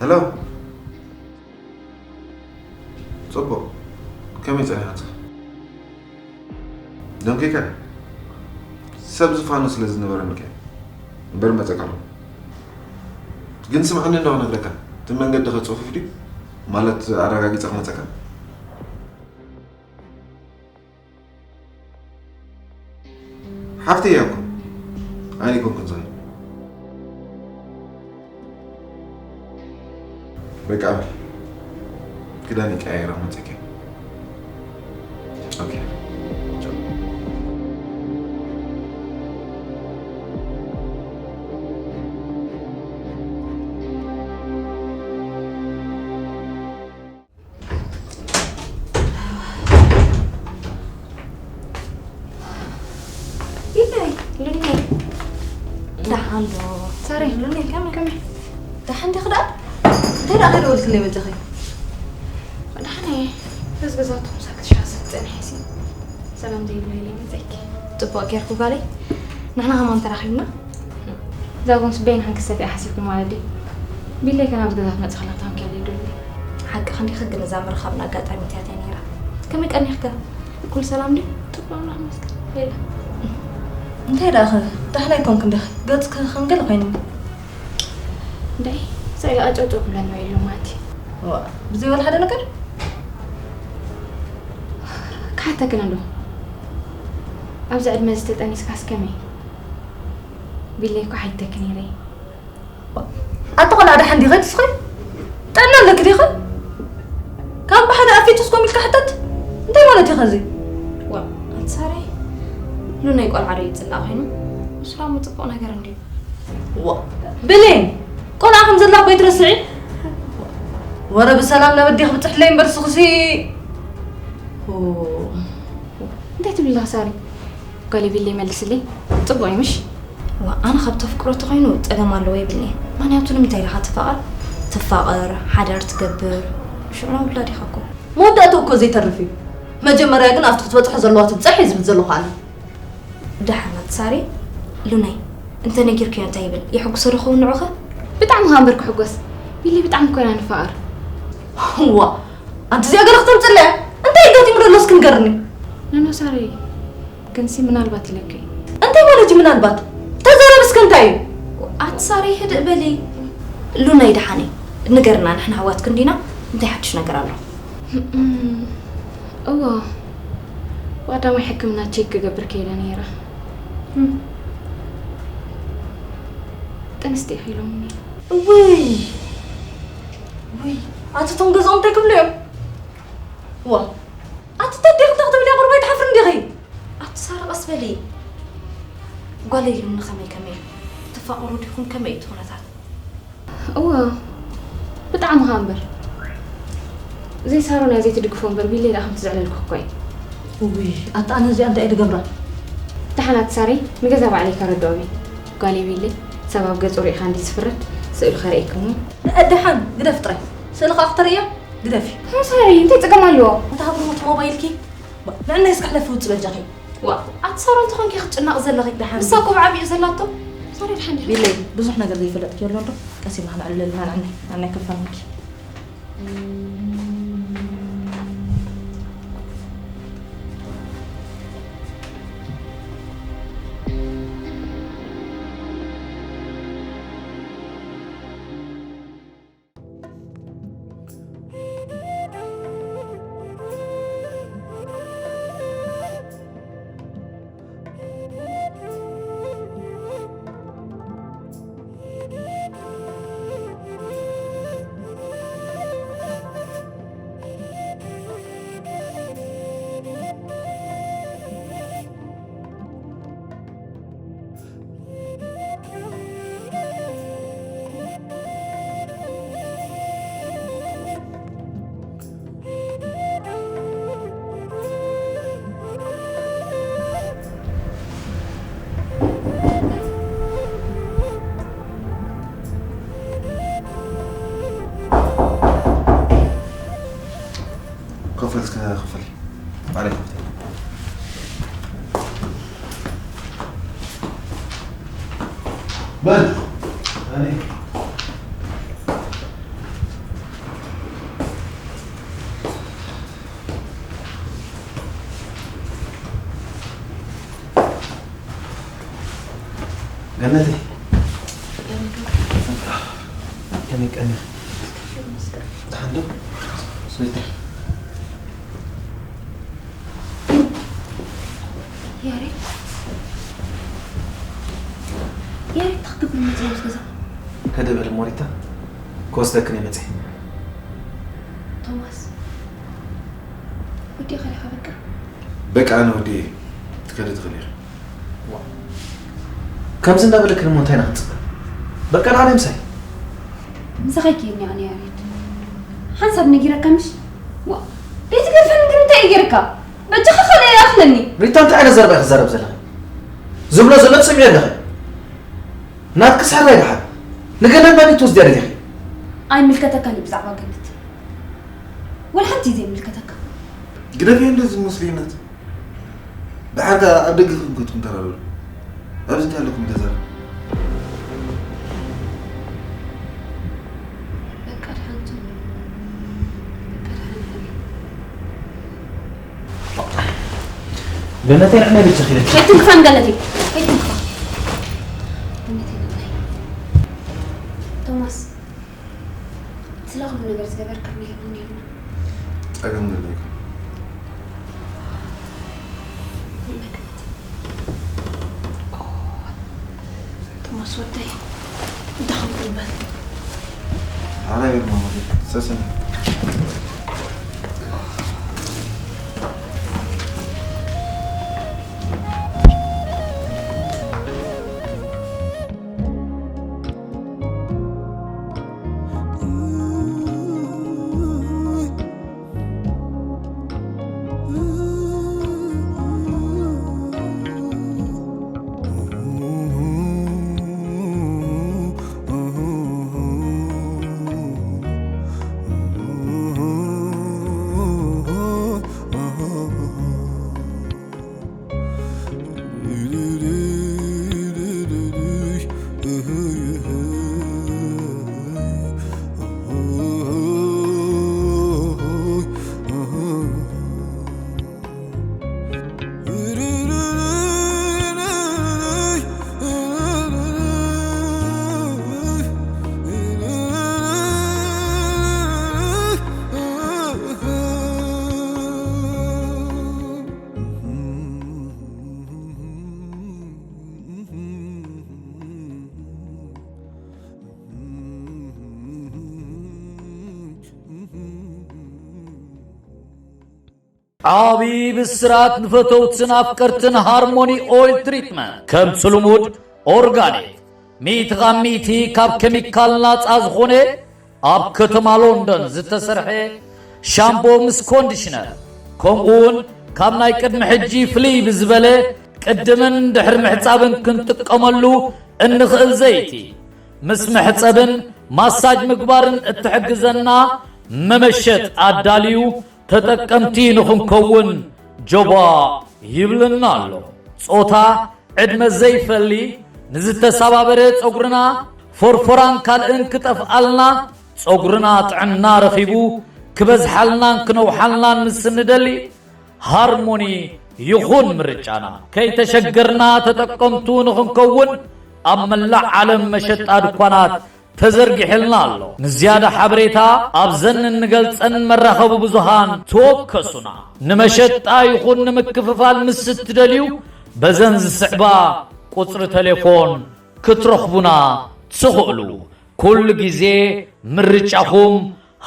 ሄሎ። ጽቡቕ። ከመይ ጸኒሓትካ? ደንኪካ? ሰብ ዝፋኖ ስለ ዝነበረኒ ከ እምበር መጸካ ኣለኹ። ግን ስምዓኒ እንዶ ክነግረካ፣ እቲ መንገዲ ከ ጽፉፍ ድዩ? ማለት ኣረጋጊጸ ክመጸካ? ሓፍተይ እያ እኮ። ኣነ ኣይኮንኩን ዝኸይድ። በቃ በል። ክዳን ይቀያየራ መጸኪ። ኦኬ። ቻው። ኢለይ ሉኒ። ደሓን ዶ? ሳሪ፣ ሉኒ፣ ከመይ? ከመይ? ደሓን ዲኺ ደኣ? እንታይ ደኣ ከይደወልክለይ በጃኺ? ደሓን እየ። በዚ ገዛውቲ ምሳኪ ትሻስብ ጸኒሐሲ ሰላም ዘይብለይ ኢለ መጸኪ። ጽቡቕ ጌርኩ ጓለይ። ንሕና ከማን ተራኺብና። እዛ ጎንስ በይን ሓንክስ ሰፊኣ ሓሲብኩ ማለት ድዩ? ቢለይ ከ ናብዚ ገዛ ክትመጽእ ከላ ክታንክያ ዘይደሊ። ሓቅኺ እንዲኺ ግን እዛ ምርኻብና ኣጋጣሚት እያ ነይራ። ከመይ ቀኒኽከ? ኩሉ ሰላም ድዩ? ጽቡቕ ኣምላኽ ይመስገን። ሌላ? እንታይ ደኣ ኸ? ዳሕላይ ኮንክ እንዲኺ? ገጽኪ ከም ገለ ኮይኑኒ። እንታይ? ሳይ ኣጨውጨው ክብለኒ ወይ ኢሉ ማቲ። ዋ፣ ብዘይ ወላ ሓደ ነገር? ክሓተክን ኣሎ። ኣብዚ ዕድመ እዚ ተጠኒስካስ ከመይ? ቢለይ እኮ ሓይተክ ነይረ። ኣቲ ቆልዓ ደሓን ዲኺ? ትስኺ? ጥዕና ኣለኪ ዲኺ? ካብ ብሓደ ኣፊቱስ ኮም ኢልካ ሕተት? እንታይ ማለት እዩ ኸዚ? ዋ፣ ኣቲ ሳራይ፣ ሉናይ ቆልዓ ዶ ይጽላእ ኮይኑ? ንሱ ደኣ እሞ ጽቡቕ ነገር እንድዩ። ዋ፣ ብሌን፣ ቆልዓ ከም ዘላ እኮ ኣይትረስዒ። ወረ ብሰላም ናብ ኣዴኺ ብጽሕለይ እምበር ስኽሲ። ኦ፣ ላ ሳሪ፣ ጓል ቢለይ መልስለይ። ጽቡቕ እዩ ምሽ? ዋ፣ ኣነ ካብ ተፍቅሮ ተኾይኑ ጸገም ኣለዎ ይብልኒ። ምኽንያቱ ንምንታይ ኢኻ ትፋቐር? ትፋቐር፣ ሓዳር ትገብር፣ ሽዑ ናብ ውላድ ኢኻ እኮ። መወዳእትኡ እኮ ዘይተርፍ እዩ። መጀመርያ ግን ኣብቲ ክትበጽሖ ዘለዋ ትብጻሕ እዩ ዝብል ዘለኹ ኣነ። ደሓናት ሳሪ፣ ሉናይ፣ እንተ ነጊርክዮ እንታይ ይብል? የሐጉሶ ዶ ኸውን ንዑኸ? ብጣዕሚ ኸኣ እምበር ክሕጎስ። ቢለይ ብጣዕሚ እኮ ኢና ንፋቐር። ዋ፣ ኣንቲ እዚኣ ገለ ክተምጽለያ? እንታይ ገጢሙ ደሎ እስኪ ንገርኒ። ኖኖ ሳሪ፣ ግንሲ ምናልባት ኢለኪ። እንታይ ማለት እዩ ምናልባት? ተዛረቢ እስከ እንታይ እዩ? ኣቲ ሳሪ ህድእ በሊ። ሉናይ ደሓነይ፣ ንገርና ንሕና ኣሕዋትኪ እንዲና፣ እንታይ ሓድሽ ነገር ኣሎ? እም፣ እወ፣ ብቐዳማይ ሕክምና ቼክ ክገብር ከይደ ነይረ። እም። ጥንስቲ ኢኺ ኢሎምኒ። ውይ፣ ውይ፣ ኣቲ እቶም ገዝኦም እንታይ ክብሉ እዮም? ዋ፣ ኣቲ ተዴኺ እንታይ ክትብሊ ቁርባይ ትሓፍሪ እንዲኺ? ኣቲ ሳራ ቀስ በሊ። ጓለይ ኢሉኒ ከመይ ከመይ? ትፋቐሩ ዲኹም? ከመይ እዩ እቲ ኩነታት? እወ፣ ብጣዕሚ ኸኣ እምበር። ዘይሳሮን እያ ዘይትድግፎ እምበር፣ ቢለይ ደኣ ከምቲ ዘዕለልኩ እኮ እዩ። ውይ፣ ኣታ ኣነ እዚኣ እንታይ እየ ድገብራ? ደሓን ኣቲ ሳረይ፣ ንገዛ ባዕለይ ከረድኦም እየ። ጓለይ ቢለይ፣ ሰብ ኣብ ገጹ ርኢኻ እንድዩ ዝፍረድ፣ ስእሉ ከርእየክሞ። ደሓን፣ ግደፍ ጥራይ። ስእሊ ኸኣ ክተርእያ? ግደፊ። እ፣ ሳረይ፣ እንታይ ጸገም ኣለዎ? እንተ ሃብርሞ እቲ ሞባይልኪ። ባ፣ ንዕናይ እስከ ሕለፊ ውጽእ በጃኺ። ዋ፣ ኣቲ ሳሮን ተኾንኪ ክትጭነቒ ዘለኺ። ደሓን። ንሳ እኮ ብዓቢኡ ዘላቶ። ሳሪ ደሓን ዲኻ? ቢለይ፣ ብዙሕ ነገር ዘይፈለጥኪ ኣሎ ዶ? ቀስ ኢልና ክነዕልለልና ንዕናይ፣ ንዕናይ ከፋንኪ። ክፈል እስከ ክፈል። ባዕለይ ክፈል። በል። ኣነ። ገነተይ። ከመይ ቀኒኺ? ደሓን ዶ? ስዊተይ። ያሬድ፣ ያሬድ፣ እንታይ ክትገብር መፂኣ ኣብዚ ገዛ? ህድእ በሊ ሞሪታ፣ ክወስደክን እየ መፂአ። ቶማስ፣ ወዲእኻ ዲኻ በቃ? በቃ ኣነ ወዲኤ፣ ትከዲ ትኽእሊ ኢኺ። ዋ። ከምዚ እንዳበለክን እሞ እንታይ ኢና ክንጽበ? በቃ ንዓና ምሳይ። ምሳኻ ይከየኒ ኣነ ያሬድ። ሓንሳብ ነጊረካ ምሽ? ዋ። ዘይትገድፈኒ ግን እንታይ እዩ ጌርካ? በጃኻ ካልእ ይኣኽለኒ። ሪታ እንታይ ዓይነት ዘረባ ኢኺ ትዛረቢ ዘለኺ? ዝብሎ ዘሎ ትሰምዒ ኣለኺ። ናትኪስ ሕራይ ደሓን። ንገነት መን እዩ ትወስድያ ደሊኺ? ኣይምልከተካን እዩ ብዛዕባ ገነት። ወላ ሓንቲ እዩ ዘይምልከተካ። ግደፍዮ እንደዚ ዝመስል እናት። ደሓር ከኣ ኣብ ደገ ክንከትኩም ተራረዱ። ኣብዚ እንታይ ኣለኩም ተዛረቡ። በቃ ደሓን ትም። በቃ ደሓን ትም። ገነተይ ንዕናይ በጃኺ ኢለኪ። ከይትንክፋን ገነተይ። ከይትንክፋ። ገነተይ ንዕናይ። ቶማስ። ስለ ኩሉ ነገር ዝገበርካኒ ይኹን ይኹን። ጸገም የብልካን። ቶማስ ወደይ፣ እንታይ ከም ትብል? ኣረ፣ ይገርማ ማለት ሰሰነ። ዓቢ ብስራት ንፈተውትን ኣፍቀርትን ሃርሞኒ ኦይል ትሪትመንት። ከምቲ ልሙድ ኦርጋኒክ፣ ሚእቲ ካብ ሚእቲ ካብ ኬሚካል ናጻ ዝኾነ ኣብ ከተማ ሎንደን ዝተሰርሐ ሻምቦ ምስ ኮንዲሽነር፣ ከምኡውን ካብ ናይ ቅድሚ ሕጂ ፍልይ ብዝበለ ቅድምን ድሕሪ ምሕጻብን ክንጥቀመሉ እንኽእል ዘይቲ፣ ምስ መሕጸብን ማሳጅ ምግባርን እትሕግዘና መመሸጥ ኣዳልዩ ተጠቀምቲ ንኽንከውን ጆባ ይብለና ኣሎ። ጾታ፣ ዕድመ ዘይፈሊ፣ ንዝተሰባበረ ጸጉርና፣ ፎርፎራን ካልእን ክጠፍኣልና፣ ጸጉርና ጥዕና ረኺቡ ክበዝሓልናን ክነውሓልናን ምስ እንደሊ፣ ሃርሞኒ ይኹን ምርጫና። ከይተሸገርና ተጠቀምቱ ንኽንከውን ኣብ መላእ ዓለም መሸጣ ድኳናት ተዘርጊሕልና ኣሎ። ንዝያዳ ሓበሬታ ኣብዘን እንገልጸን መራኸቢ ብዙሃን ተወከሱና። ንመሸጣ ይኹን ንምክፍፋል ምስ እትደልዩ በዘን ዝስዕባ ቁጽሪ ቴሌፎን ክትረኽቡና ትኽእሉ። ኩሉ ግዜ ምርጫኹም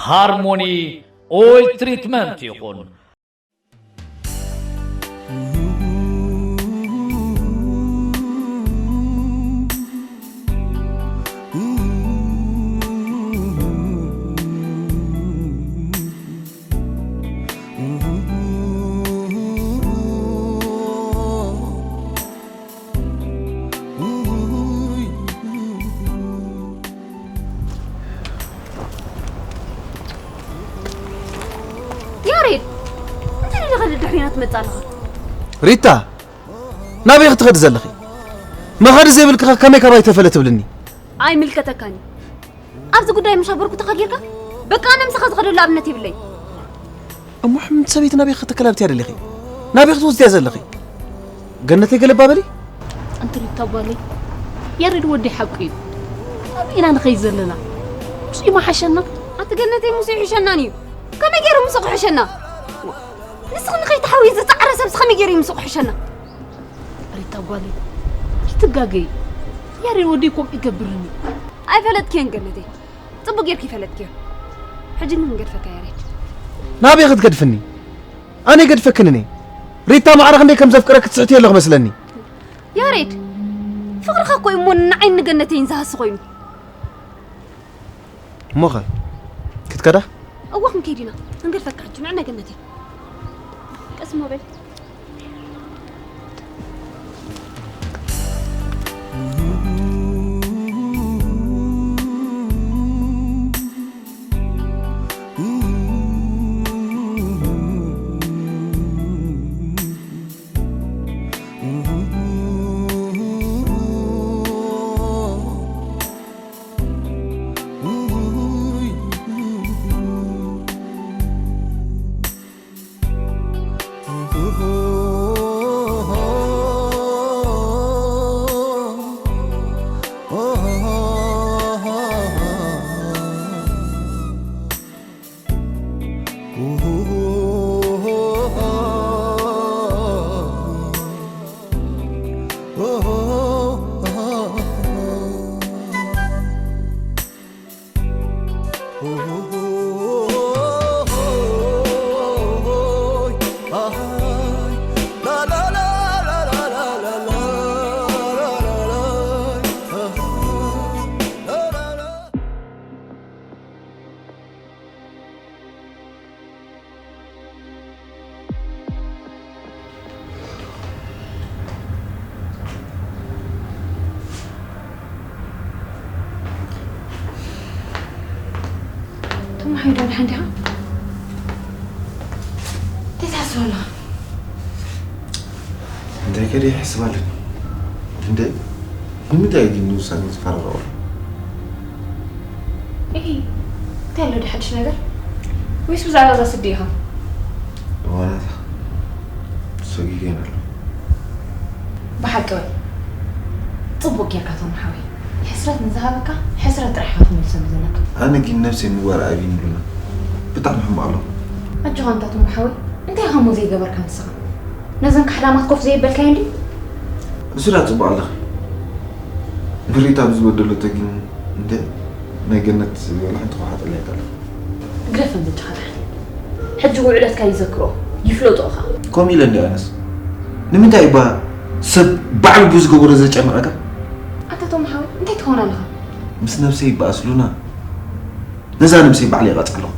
ሃርሞኒ ኦይል ትሪትመንት ይኹን። ያሬድ፣ እንታይ ኢኻ ደድሕሪና ትመጽእ ኣለኻ? ሪታ፣ ናበይ ክትኸዲ ዘለኺ? መኸዲ ዘይብልኪ ከ ከመይ ካባይ ተፈለ ትብልኒ? ኣይምልከተካን እዩ። ኣብዚ ጉዳይ ምሽ ኣበርኩተኻ ጌርካ፣ በቃ ኣነ ምሳኻ ዝኸደሉ ኣብነት የብለይ። እሞ ሕምቲ ሰበይቲ ናበይ ከተከላብትያ ደሊኺ? ናበይ ክትወስድያ ዘለኺ? ገነተይ ገለባ በሊ። ኣንቲ ሪታ ጓለይ፣ ያሬድ ወዲ ሓቁ እዩ። ኣበይ ኢና ንኸይድ ዘለና? ምስኡ ይመሓሸና። ኣቲ ገነተይ ምስኡ ይሕሸናን እዩ። ከመይ ገይሩ ምስኡ ክሕሸና? ንስኺ ንኸይትሓውዪ ዝጸዓረ ሰብስ ከመይ ገይሩ እዩ ምስኡ ክሕሸና? ሪታ ጓለይ፣ ይትጋገይ። ያሬድ ወዲ ኮም ይገብርኒ። ኣይፈለጥክዮን ገነተይ። ጽቡቅ ጌርኪ ፈለጥክዮ። ሕጂ ግን ክንገድፈካ ያሬድ። ናበይ ክትገድፍኒ? ኣነ ይገድፈክን እኔ? ሪታ ማዕረ ክንደይ ከም ዘፍቅረክ ትስሕትዮ ኣለኹ መስለኒ። ያሬድ፣ ፍቅርኻ እኮ እዩ እሞ ንዓይን ንገነተይን ዝሃሲ ኮይኑ። እሞኸ ክትከዳ? እወ ክንከይድ ኢና። ክንገድፈካ ሕጂ ንዕነ ገነተይ። ቀስ እሞ በል። ተማሓይዶ ድሓን ዲኻ? እንታይ ትሓስብ ኣለኻ? እንታይ ከ ደይ ሕስብ ኣለኒ? እንደ ንምንታይ ግን ንውሳኔ ዝፈራረቑ? እሂ፣ እንታይ ኣሎ ዶ ሓድሽ ነገር? ወይስ ብዛዕባ እዛ ስዲ ኢኻ? እዋናታ ሰጊገን ኣሎ። ብሓቂ ወይ? ጽቡቕ ጌርካ ቶም ሓወይ። ሕስረት ንዝሃበካ ሕስረት ጥራሕ ኢኻ ክትመልሰሉ ዘለካ። ኣነ ግን ነብሰይ ምግባር ኣብይኒ ሉና። ብጣዕሚ ሕማቕ ኣለኹ። ኣጆኻ እንታ ቶም ሓወይ። እንታይ ኢኻ እሞ ዘይገበርካ ንስኻ? ነዘን ካሕዳማት ኮፍ ዘየበልካየን ድዩ? እሱ ዳ ጽቡቕ ኣለኺ። ንሪታ ብዝበደለቶ ግን እንደ ናይ ገነት ወላ ሓንቲ ከውሓጠላ ኣይከኣለን። ግደፈን በጃኻ ደሓን። ሕጂ ውዕለትካ ይዘክሮ። ይፍለጦ ኸዓ። ከምኡ ኢለ እንዲ ኣነስ ንምንታይ እባ ሰብ ባዕሉ ብዝገበሮ ዘጨንቐካ? ኣታ ቶም ሓወይ እንታይ ትኸውን ኣለኻ? ምስ ነብሰይ ይበኣስ ሉና። ነዛ ነብሰይ ባዕለይ ይቐጽ ኣለኹ።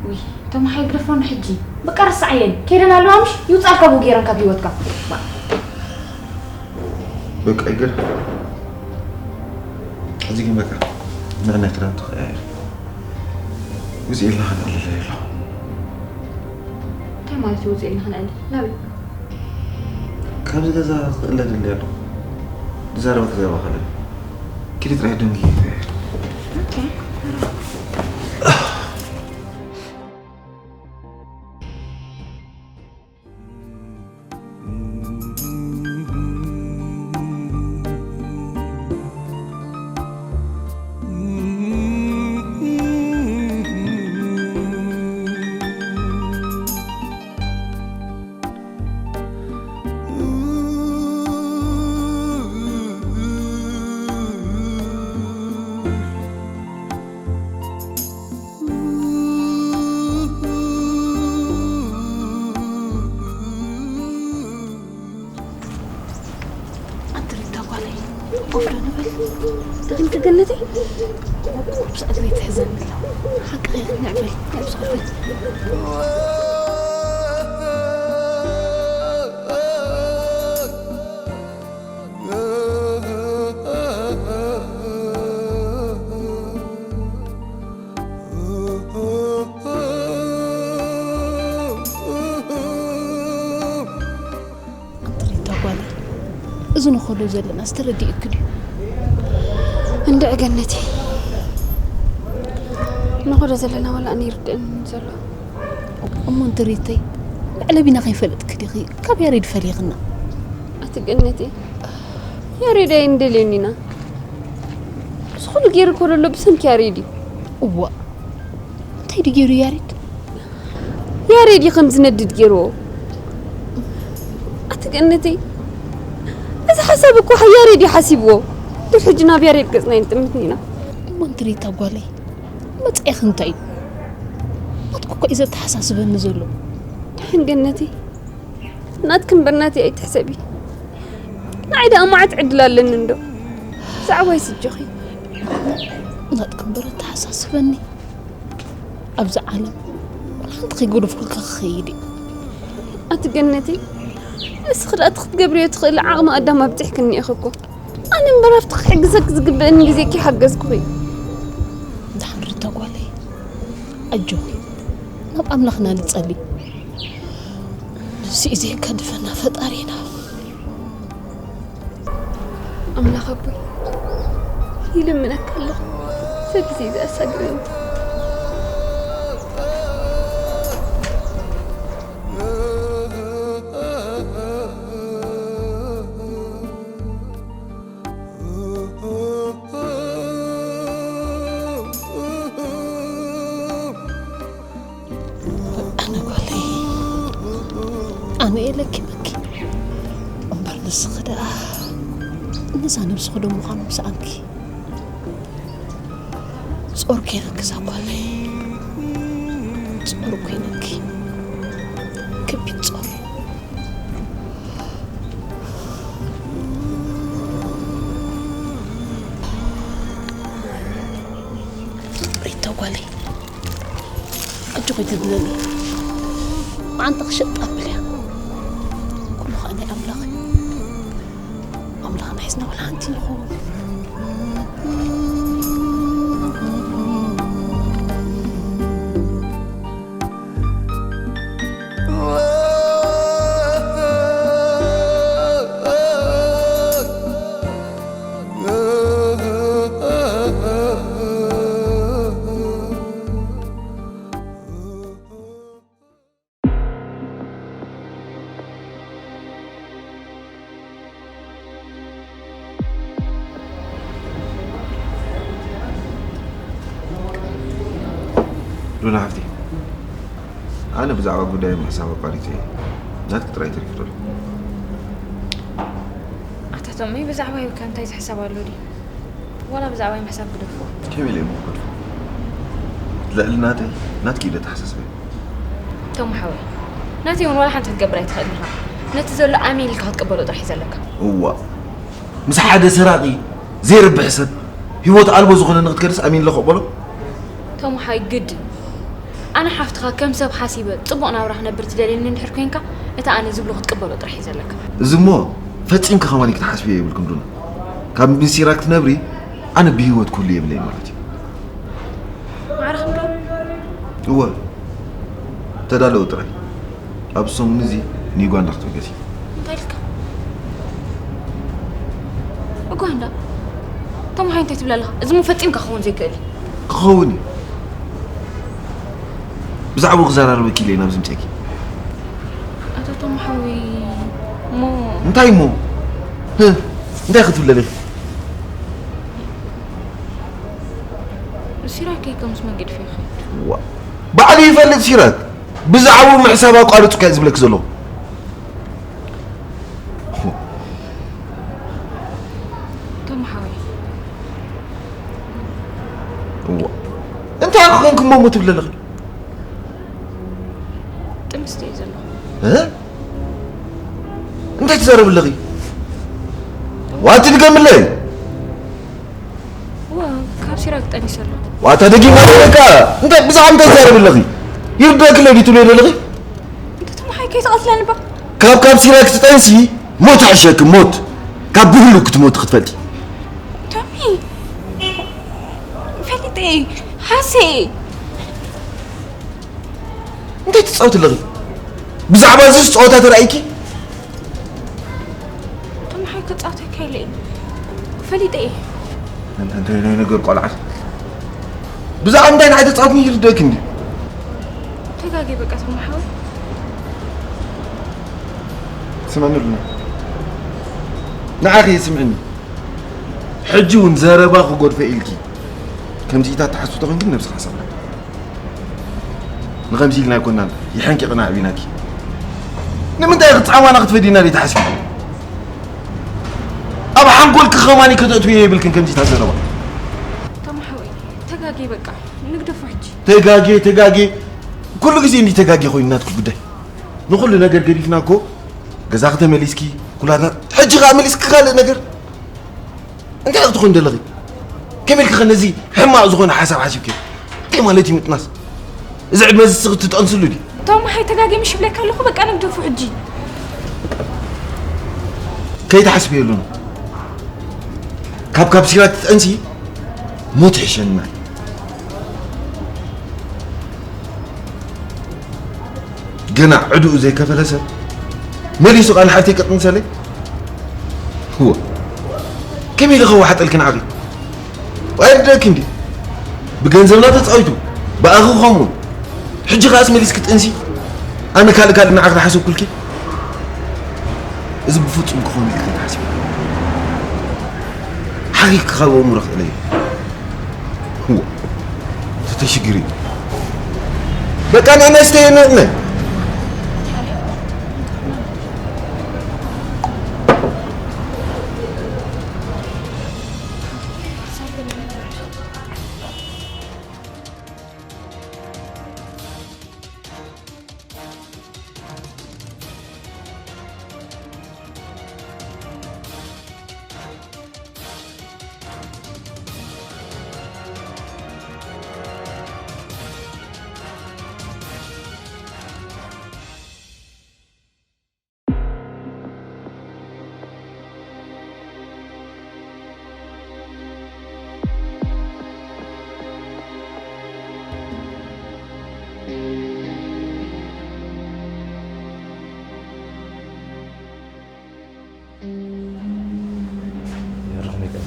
ውይ ቶም ሓይ ግደፎን ሕጂ በቃ ረስዓየን ከይደን ኣለዋ ምሽ ይውጻልካ ብኡ ገይረን ካብ ህይወትካ። በቃ ይገር ሕዚ ግን በቃ ንዕናይ ክዳን ተኸያየር ውፅእ ኢልና ክንዕልለይ ኣለኹ። እንታይ ማለት እዩ ውፅእ ኢልና ክንዕልል ናበይ? ካብዚ ገዛ ክእለ ድለ ኣለኹ። ዝዛረበ ክዛረባ ከለ ኪዲ ጥራሕ ደንጊ ይኸያየር። ኣንተ ሪታ ጓለይ ኮፍ ዶ ንበል? እግን ክገነተይ ኩብሳ እግረይ ትሕዘኒ ኣላ። ሓቂ ንዕበል ንዕብስ ኮፍ በል። ኣንተ ሪታ ጓለይ እዚ ንኸዶ ዘለናስ ተረዲኡኪ ድዩ? እንድዒ ገነተይ ንኸዶ ዘለና ዋላ ኣነ ይርድእኒ ዘሎ። እሞ ኣንተ ሪተይ መዕለቢና ከይፈለጥኪ ዲኺ ካብ ያሬድ ፈሊኽና? ኣቲ ገነተይ ያሬድ ኣይንደልዮን ኢና። እዚ ኩሉ ገይሩ እኮ ዘሎ ብሰንኪ ያሬድ እዩ። እዋእ እንታይ ድዩ ገይሩ ያሬድ? ያሬድ እዩ ከም ዝነድድ ገይርዎ። ኣቲ ገነተይ እዚ ሓሳብ እኮ ያሬድ እዩ ሓሲብዎ። ድሕሪ ሕጂ ናብ ያሬድ ገጽና ኣይንጥምትን ኢና። እሞ ኣንተ ሪታ ጓለይ መጻኢኺ እንታይ እዩ? ናትኪ እኮ እዩ ዘተሓሳስበኒ ዘሎ። ደሓን ገነተይ ናትኪ እምበር ናተይ ኣይትሕሰቢ። ንዓይ ደኣ መዓት ዕድል ኣለኒ እንዶ ብዛዕባይ ስጆኺ። ናትኪ እምበር ኣተሓሳስበኒ። ኣብዛ ዓለም ሓንቲ ከይጎደፍኩልካ ክኸይድ እየ። ኣቲ ገነተይ እስኺ ደኣ እቲ ክትገብርዮ ትኽእሊ ዓቕሚ ኣዳም ኣብፂሕክኒ ኢኺ እኮ። ኣነ እምበር ኣብቲ ክሕግዘኪ ዝግበእኒ ግዜ ከይሓገዝኩኺ። ድሓን ሪታ ጓለይ ኣጆኺ ናብ ኣምላኽና ንጸሊ። ንሱ እዩ ዘየጋድፈና ፈጣሪና። ኣምላኽ ኣቦይ ይልምነካ ኣለኹ ሰግዜ ዘኣሳግረኒ። ኣነ ጓለይ ኣነ እየ ለኪመኪ እምበር ንስኺ ደኣ ነዛ ነብስኺ ዶ ምዃኑ ምስኣንኪ ጾር ኮይነኪ እዛ ጓለይ ጾር ኮይነኪ ከቢድ ጾር። ሪታ ጓለይ ኣጆኺ ኣይትድነኒ መዓንጣኺ ሸጥ ኣብልያ ኩሉ ኸኣ ናይ ኣምላኽ እዩ ኣምላኽና ሒዝና ወላ ሓንቲ ንኸውን። ሉና ሓፍቲ ኣነ ብዛዕባ ጉዳይ ምሕሳብ ኣቋሪፀ እየ ናትኪ ጥራይ ተሪፉ ዘሎ። ኣታ ቶሚ ብዛዕባይ ከ እንታይ ዝሕሰብ ኣሎ ድዩ? ዋላ ብዛዕባይ ምሕሳብ ግደፍዎ። ከመይ ኢለ እሞ ክገድፎ? ልዕሊ ናተይ ናትኪ እዩ ዘተሓሳስበኒ። ቶም ሓወይ፣ ናተይ እውን ዋላ ሓንቲ ክትገብር ኣይትኽእልን ኢኻ። ነቲ ዘሎ ኣሜን ኢልካ ክትቅበሎ ጥራሕ እዩ ዘለካ። እዋ፣ ምስ ሓደ ሰራቒ ዘይረብሕ ሰብ፣ ህይወት ኣልቦ ዝኾነ ንኽትከድስ ኣሜን ኢለ ክቕበሎ? ቶም ሓወይ፣ ግድን ኣነ ሓፍትኻ ከም ሰብ ሓሲበ ጽቡቕ ናብራ ክነብር ትደልየኒ እንድሕር ኮንካ፣ እቲ ኣነ ዝብሎ ክትቅበሎ ጥራሕ እዩ ዘለካ። እዚ እሞ ፈጺምኪ ከማኒ ክትሓስብዮ የብልክን ዱና። ካብ ምስ ሲራክ ክትነብሪ ኣነ ብህይወት ክህሉ የብለይ ማለት እዩ። ማዕረ ክንዶ እወ፣ ተዳለዉ ጥራይ። ኣብ ሰሙን እዚ ንዩጋንዳ ክትብገሲ። እንታይ ኢልካ? ኡጋንዳ? ተማሃይ እንታይ ትብል ኣለኻ? እዚ ሞ ፈጺምካ ክኸውን ዘይክእል እዩ። ክኸውን እዩ። ብዛዕባኡ ክዘራረበኪ ኢለ ኢና ኣብዚ ምፅኤኪ። ኣቶ ተማሓዊ እሞ እንታይ እሞ? ህ፣ እንታይ ክትብለኒ? ሲራክ ከይከምስ መንገዲ ፊኺ። ዋ፣ ባዕሉ ይፈልጥ ሲራክ። ብዛዕባኡ ምሕሳብ ኣቋርጹ ከ ዝብለክ ዘሎ። ተማሓዊ እዋ፣ እንታይ ኮንክ እሞ ትብል ኣለኺ? ጥምስቲ እየ ዘለኹ። እ? እንታይ ትዛረብ ኣለኺ? ዋቲ ድገምለይ። ዋ፣ ካብ ሲራክ ጠኒሰ ኣለኹ። ዋታ ደጊማ በቃ። እንታይ ብዛዕባ እንታይ ትዛረብ ኣለኺ? ይርዳክ ለዲ ትብለይ ዘለኺ? እንተ ተማሓይ ከይትቐትለኒ ባ። ካብ ካብ ሲራክ ትጠንሲ ሞት ኣሸክ ሞት። ካብ ብህሉ ክትሞት ክትፈልጢ። ቶሚ፣ ፈሊጠ፣ ሓሴ። እንታይ ትጻወት ኣለኺ? ብዛዕባ እዚ ጸወታ ተራእይኪ? ተማሓይ ክጻወተካ ኢለ እየ። ፈሊጠ እየ። እንታይ ናይ ነገር ቆልዓ። ብዛዕባ እንታይ ንዓይ ተጻወትኒ ይርደክ እንዲ። ተጋጌ በቃ ተማሓዊ። ስማኒ ሉና። ንዓኺ ስምዕኒ። ሕጂ እውን ዘረባ ክጎድፈ ኢልኪ ከምዚታት ትሓስቡ ተኾይንኪ ነብስኻ ሰብራ። ንኸምዚ ኢልና ኣይኮናን ይሐንቂቕና ኣዕቢናኪ። ንምንታይ ክትጻማና ክትፈዲና ደይ ትሓስቢ? ኣብ ሓንጎልኪ ኸማኒ ከተእትውዮ የብልክን ከምዚታት ዘረባ። ተማሓዊ ተጋጌ በቃ ንግደፎ ሕጂ። ተጋጌ ተጋጌ ኩሉ ግዜ እንዲ ተጋጌ ኮይኑ ናትኩ ጉዳይ። ንኹሉ ነገር ገዲፍና እኮ ገዛኺ ተመሊስኪ ኩላትና ሕጂ ኸኣ መሊስኪ ካልእ ነገር። እንታይ ክትኾን ደለኺ? ከመይ ኢልኪ ኸ ነዚ ሕማቕ ዝኾነ ሓሳብ ሓሲብኪ? እንታይ ማለት እዩ ምጥናስ? እዚ ዕድመ እዚ ስኽ ትጠንስሉ ድዩ? ቶም ሓይ ተጋጊ ምሽ ብለካ ኣለኹ በቃ ንግደፉ ሕጂ። ከይትሓስብየሉ ነው። ካብ ካብ ሲራክ ትጠንሲ ሞት ይሕሸና። ገና ዕድኡ ዘይከፈለ ሰብ መሊሱ ቃል ሓፍተይ ቀጥንሰለይ። እወ ከመይ ኢለ ከዋሓጠልኪ ንዓኺ? ኣይርደእኪ እንዲ ብገንዘብና ተፃዊቱ ብኣኺ ከምኡ ሕጂ ከኣስ መሊስኪ ጥንሲ ኣነ ካልእ ካልእ ንዓኺ ዝሓሰብኩልኪ እዚ ብፍፁም ክኸውን ኢልኪ ከይትሓስቢ ሓቂቂ ካብ ኣእምሮኺ እለይ። እወ ተተሽግሪ በቃ ንዕነ ስተየነቕነ የርኽኒ ገና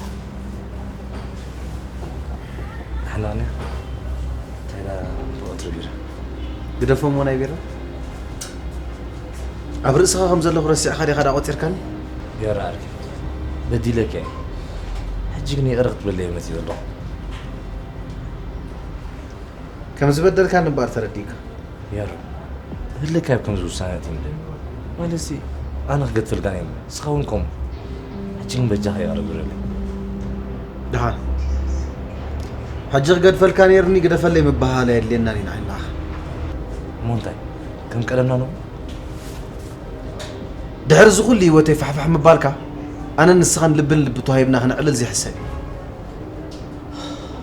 ሓላኒ እንታይ ዳ ብቐትሪ ቢራ ግደፎ እሞ ናይ ቢራ ኣብ ርእስኻ ከም ዘለኹ ረሲዕኻ ዲኻ ዳ ቆጺርካኒ? ቢራ ዓርከይ በዲለካ እየ ሕጂ ግን ይቕረ ክትብለለይ መፂእ ዘለኹ ከም ዝበደልካኒ እምበኣር ተረዲእካ። ያሮ፣ ህልካይ ኣብ ከምዚ ውሳነ ኣእትዩኒ። ማለትሲ፣ ኣነ ክገድፈልካ ነይሩ፣ ንስኻ እውን ከምኡ። ሕጂ ግን በጃኻ ይቕረ ግበረለይ። ደሓን። ሕጂ ክገድፈልካ ነይሩኒ፣ ግደፈለይ ምበሃል ኣየድልየናን እዩ ንዓይ ንዓኻ። እሞ እንታይ? ከም ቀደምና ነው። ድሕሪ እዚ ኩሉ ህይወተይ ፋሕፋሕ ምባልካ፣ ኣነን ንስኻን ልብን ልቢ ተዋሂብና ክነዕልል ዘይሕሰብ እዩ።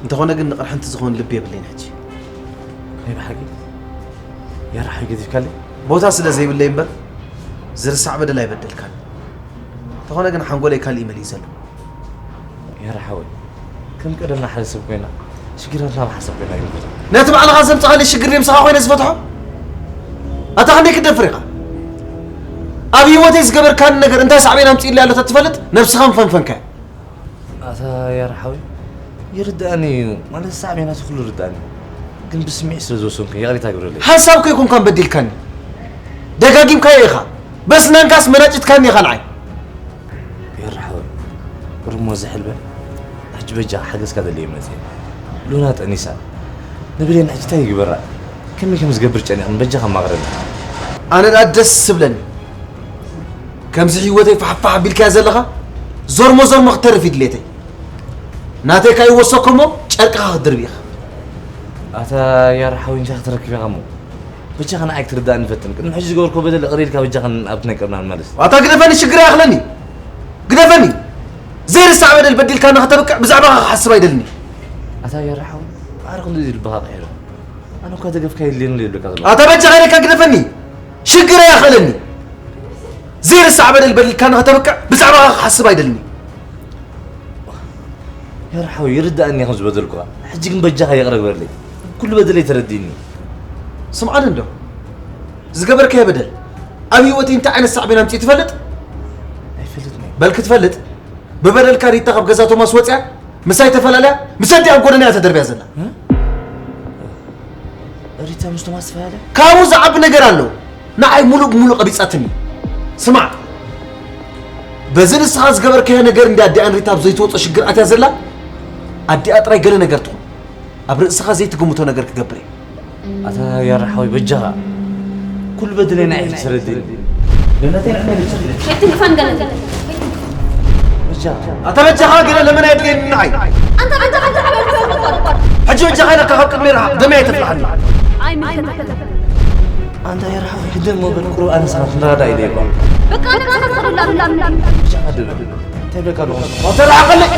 እንተኾነ ግን ንቕርሕንቲ ዝኾን ልቢ የብለይን ሕጂ። ናይ ብሓቂ ያራ ሓቂ ገዲፍካለይ? ቦታ ስለ ዘይብለይ እምበር ዝርሳዕ በደል ኣይበደልካን። እንተኾነ ግን ሓንጎለይ ካልእ ይመልእ ዘሎ። ያራ ሓወይ፣ ከም ቀደምና ሓደ ሰብ ኮይና ሽግራትና ብሓሳብ ኮይና ይንፈታ። ነቲ ባዕልኻ ዘምጻኻለይ ሽግር ድየ ምሳኻ ኮይነ ዝፈትሖ? ኣታ ክንደይ ክትደፍር ኢኻ? ኣብ ህይወተይ ዝገበርካኒ ነገር እንታይ ሳዕቤን ኣምጺእለይ ኣሎ ተትፈልጥ ነብስኻ ምፈንፈንካ። ኣታ ያራ ሓወይ፣ ይርድኣኒ እዩ። ማለት ሳዕቤናቱ ኩሉ ይርድኣኒ። ግን ብስምዒት ስለ ዝወሰንኩ ይቕሬታ ግብረለይ። ሓንሳብ ከይኮንካን በዲልካኒ። ደጋጊምካዮ ኢኻ። በስናንካስ መናጭትካኒ ኢኻ ንዓይ። ያራ ሓወይ፣ ቁሩብ እሞ ዝሕል በል። ሕጂ በጃኻ ሓገዝካ ደልየ መጽየ። ሉና ጠኒሳ። ንብሌን ሕጂ እንታይ ይግበራ? ከመይ ከም ዝገብር ጨኒቕኒ በጃኻ ኣማኽረኒ። ኣነ ደኣ ደስ ዝብለኒ። ከምዚ ህይወተይ ፋሕፋሕ ኣቢልካያ ዘለኻ ዞርሞ ዞርሞ ክትተርፍ እዩ ድሌተይ። ናተይ ካኣ ይወሰኮ እሞ ጨርቅኻ ክትድርብ ኢኻ። ኣታ ያራ ሓወይ እንጃ ክትረክብ ኢኻ እሞ። በጃኻ ንዓይ ክትርዳእኒ ፈትን። ቅድሚ ሕጂ ዝገበርኩ በደል ይቕረ ኢልካ በጃኻ ኣብቲ ናይ ቀደምና ንመለስ። ኣታ ግደፈኒ ሽግር ኣይኣኽለኒ። ግደፈኒ። ዘይርሳዕ በደል በዲልካኒ ከተብቅዕ ብዛዕባኻ ክሓስብ ኣይደልኒ። ኣታ ያራ ሓወይ፣ ማዕረ ክንድዚ ልብኻ ቀይሮ። ኣነ እኳ ደገፍካ የድልየኒ ይብለካ ዘሎ። ኣታ በጃኻ ኢለካ ግደፈኒ። ሽግር ኣይኣኽለኒ። ዘይርሳዕ በደል በዲልካኒ ከተብቅዕ ብዛዕባኻ ክሓስብ ኣይደልኒ። ያራ ሓወይ ይርድኣኒ ከም ዝበደልኩኻ። ሕጂ ግን በጃኻ ይቕረ ግበረለይ። ኩሉ በደለይ ተረዲእኒ። ስምዓኒ እንዶ። ዝገበርካዮ በደል ኣብ ህይወተይ እንታይ ዓይነት ሳዕቤን ኣምጺኡ ትፈልጥ? ኣይፈልጥን እየ። በል ክትፈልጥ ብበደልካ ሪታ ካብ ገዛ ቶማስ ወጽያ ምሳይ ተፈላለያ ምስ ኣዲኣ ኣብ ጎደና እያ ተደርብያ ዘላ። እ? ሪታ ምስ ቶማስ ተፈላለያ? ካብኡ ዝዓቢ ነገር ኣሎ። ንዓይ ሙሉእ ብሙሉእ ቀቢጻትኒ። ስማዕ፣ በዚ ንስኻ ዝገበርካዮ ነገር እንዲ ኣዲኣን ሪታ ኣብ ዘይትወጾ ሽግር ኣትያ ዘላ። ኣዲኣ ጥራይ ገለ ነገር ትኹን፣ ኣብ ርእስኻ ዘይትግምቶ ነገር ክገብር እየ። ኣታ ያራ ሓወይ በጃኻ ኩሉ በደለይ ናይ ሕጂ ተረዲእኒ። ገነተይ ንዕመ ልትሪ። ከይትንክፋን ገለ። በጃኻ። ኣታ በጃኻ ገለ ለምን ኣየድልየኒ ንዓይ? ኣንታ በጃኻ ተሓበል። ሕጂ በጃኻ ኢለካ ካብ ቅድመይ ርሓቕ፣ ደመይ ኣይተፍልሓኒ። ኣይምልከተካ። ኣንታ ያራ ሓወይ ሕደም እሞ በል ቁሩብ ኣነ ንስኻ ክንረዳዳእ ኢለ እየ እኮ። በቃ ኣነ ንስኻ ትረዳዳእ። በጃኻ ደበል። እንታይ ብለካ ኣለኹ? ኣታ ርሓቐለይ።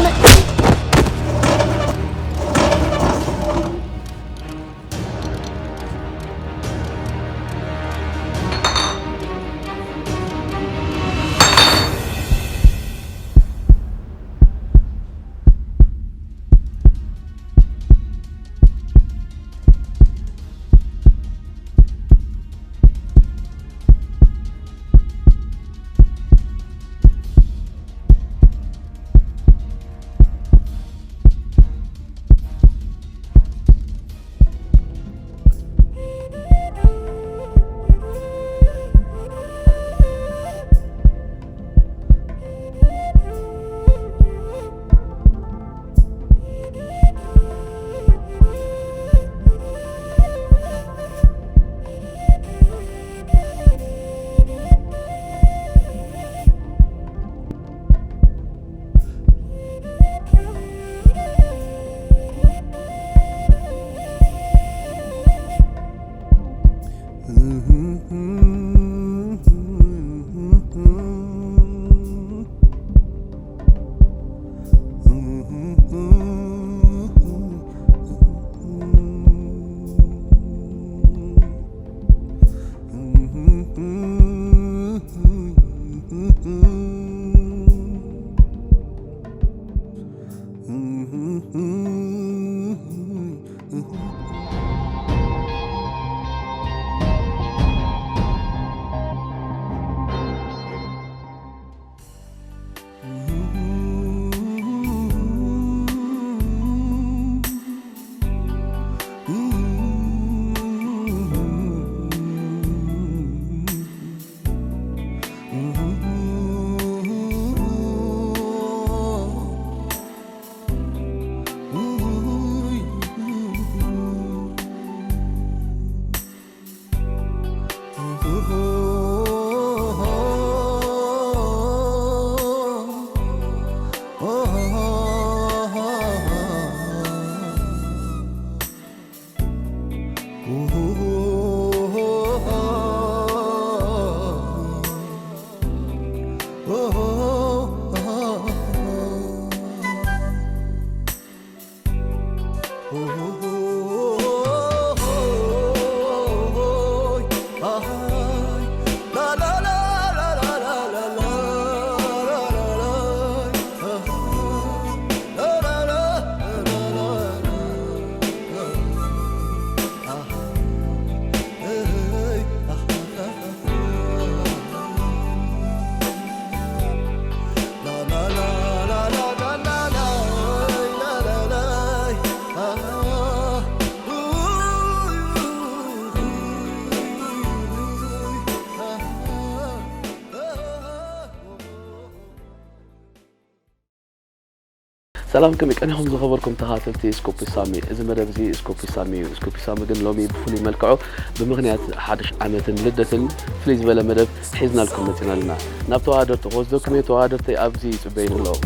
ሰላም፣ ከመይ ቀኒኹም ዝኸበርኩም ተኻተልቲ ስኩፕ ሳሚ? እዚ መደብ እዚ ስኩፕ ሳሚ እዩ። ስኩፕ ሳሚ ግን ሎሚ ብፍሉይ መልክዑ ብምኽንያት ሓድሽ ዓመትን ልደትን ፍልይ ዝበለ መደብ ሒዝናልኩም መጺና ኣለና። ናብ ተወዳደርቲ ክወስደኩም እየ። ተወዳደርቲ ኣብዚ ይጽበዩኒ ኣለዉ።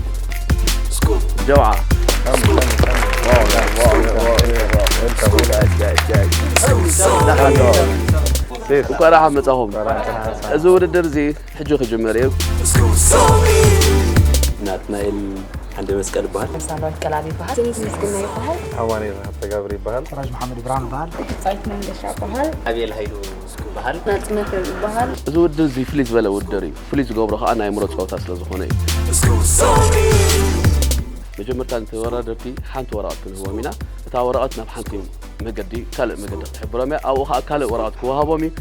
ጀምዓ። እንኳዕ ደሓን መጻኹም። እዚ ውድድር እዚ ሕጂ ክጅመር እዩ። ናትናኤል ዓንደ መስቀል ይበሃል። ሳምራዊት ቀላብ ይበሃል። ስንት ምስግና ይበሃል። ኣማኑኤል ሃብተጋብር ይበሃል። ፈራጅ መሓመድ ኢብራሂም ይበሃል። ጻይት መንገሻ ይበሃል። ኣቤል ሃይሉ ይበሃል። ናጽነት ይበሃል። እዚ ውድድር እዚ ፍልይ ዝበለ ውድድር እዩ። ፍልይ ዝገብሮ ከኣ ናይ ኣእምሮ ጸወታ ስለ ዝኾነ እዩ። መጀመርታ ንተወዳደርቲ ሓንቲ ወረቐት ክንህቦም ኢና። እታ ወረቐት ናብ ሓንቲ መገዲ፣ ካልእ መገዲ ክትሕብሮም እያ። ኣብኡ ኸኣ ካልእ ወረቐት ክወሃቦም እዩ።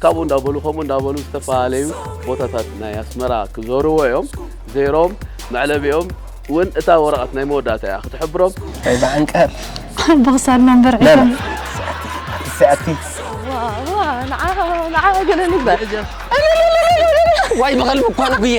ካብኡ እንዳበሉ፣ ከምኡ እንዳበሉ ዝተፈላለዩ ቦታታት ናይ ኣስመራ ክዞርዎ እዮም። ዘይሮም መዕለቢኦም እውን እታ ወረቐት ናይ መወዳእታ እያ ክትሕብሮም። ብዓንቀር ብኽሳድ መንበር ላላ ዒቶም ሰዓቲ ንዓ ገለ ንግበር ዋይ ብቐልቢ እኳ ንጉየ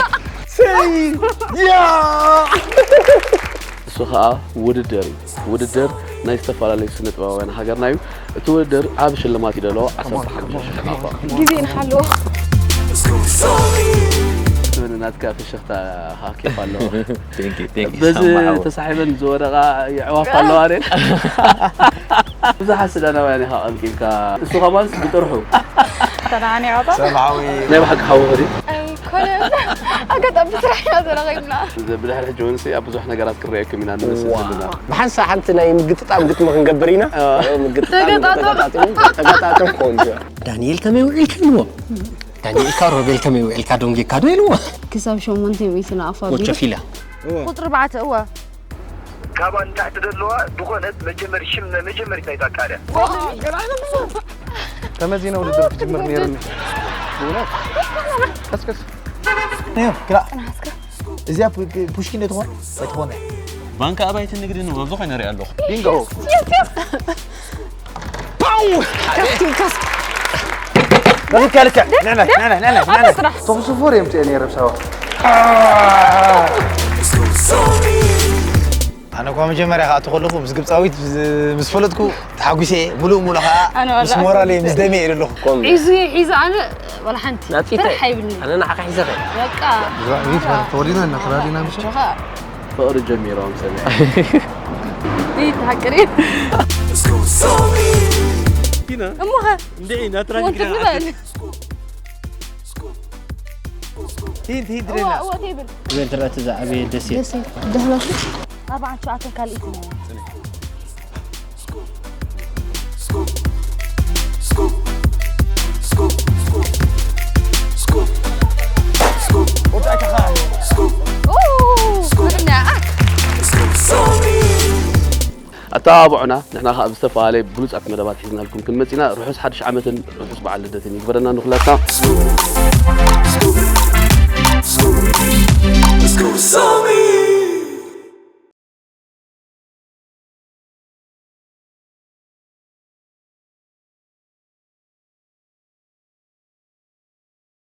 እሱ ኸኣ ውድድር እዩ። ውድድር ናይ ዝተፈላለዩ ስነ ጥበባውያን ሃገርና እዩ። እቲ ውድድር ዓቢ ሽልማት እዩ ዘለዎ፣ ዓሰርተ ሓሙሽተ ሽሕ ናቕፋ። ግዜ ንሓልዎ ትብል ናትካ ፍሽኽታ ሃኪፍ ኣለዎ። በዚ ተሳሒበን ዝወደቓ የዕዋፍ ኣለዋ ሬ። ብዙሓት ሱዳናውያን ኢኻ ቀልቂልካ። እሱ ኸማንስ ብጥርሑ ተናኒ ኣባ ናይ ብሓቂ ሓውኺ ድዩ? ኣይኮነ ኣጋጣሚ ስራሕ ኢና ተረኺብና ብድሕሪ ሕጂ እውን ኣብ ብዙሕ ነገራት ክረኣየኩም ኢና ንመስል ዘለና። ብሓንሳ ሓንቲ ናይ ምግጥጣም ግጥሚ ክንገብር ኢና። ምግጥጣም ተገጣጠም። ተገጣጢሙ ተገጣጠም ቆንጆ። ዳንኤል ከመይ ውዒልካ ኢልዎ። ዳንኤልካ ሮቤል ከመይ ውዒልካ ዶንጌካ ዶ ኢልዎ። ክሳብ ሸሞንተ ሚእቲ ንኣፋ ቢሉ ወቸፊላ ቁፅሪ ባዕተ እወ ካባ ንታሕቲ ዘለዋ ዝኾነት መጀመሪ ሽም መጀመሪት ናይታ ቃልያ ተመዚነ ውድድር ክጅምር ነይሩኒ። ብእውነት ቀስቀስ። ግራ እዚኣ ፑሽኪን ዶ ትኾን ኣይትኾነ? ባንክ ኣባይቲ ንግዲ ንብሎ ብዙ ኮይነ ሪኣ ኣለኹ። ቢንጎ። ልክዕ ልክዕ። ንዕና ንዕና ንዕና ንዕና። ተኹሱ ፎር የምፅእ ነይረ ብሳዋ። ኣነ እኳ መጀመርያ ክኣቱ ከለኹ ምስ ግብፃዊት ምስ ፈለጥኩ ተሓጒሰ እየ። ሙሉእ ሙሉእ ከዓ ኣነ ወላ ምስ ሞራለይ ምስ ደመ እየ ዘለኹ። ሒዙ ሒዙ ኣነ ዋላ ሓንቲ ናፂተ ጥራሕ ኣይብልኒ ኣነ ንዓኻ ሒዘኸ በቃ ተወዲና እና ተራዲና ምሽ ጆኻ ፍቕሪ ጀሚሮም ሰሚዐ። ይህ ሓቅሪ እሞኸ እንዲዒ ናትራ ወንት ንበል ሂድ ሂድ እዋ ድሬና እዋ ቴብል ትበል ትረአ እዛ ኣበየ ደሴት ደሴት ደህበቱ ኣርባዓን ሸውዓተን ካልኢት ኣተባብዑና። ንሕና ኸኣ ብዝተፈላለየ ብሉጻት መደባት ሒዝናልኩም ክንመጽእ ኢና። ርሑስ ሓድሽ ዓመትን ርሑስ በዓል ልደትን ይግበረና ንኹላትና።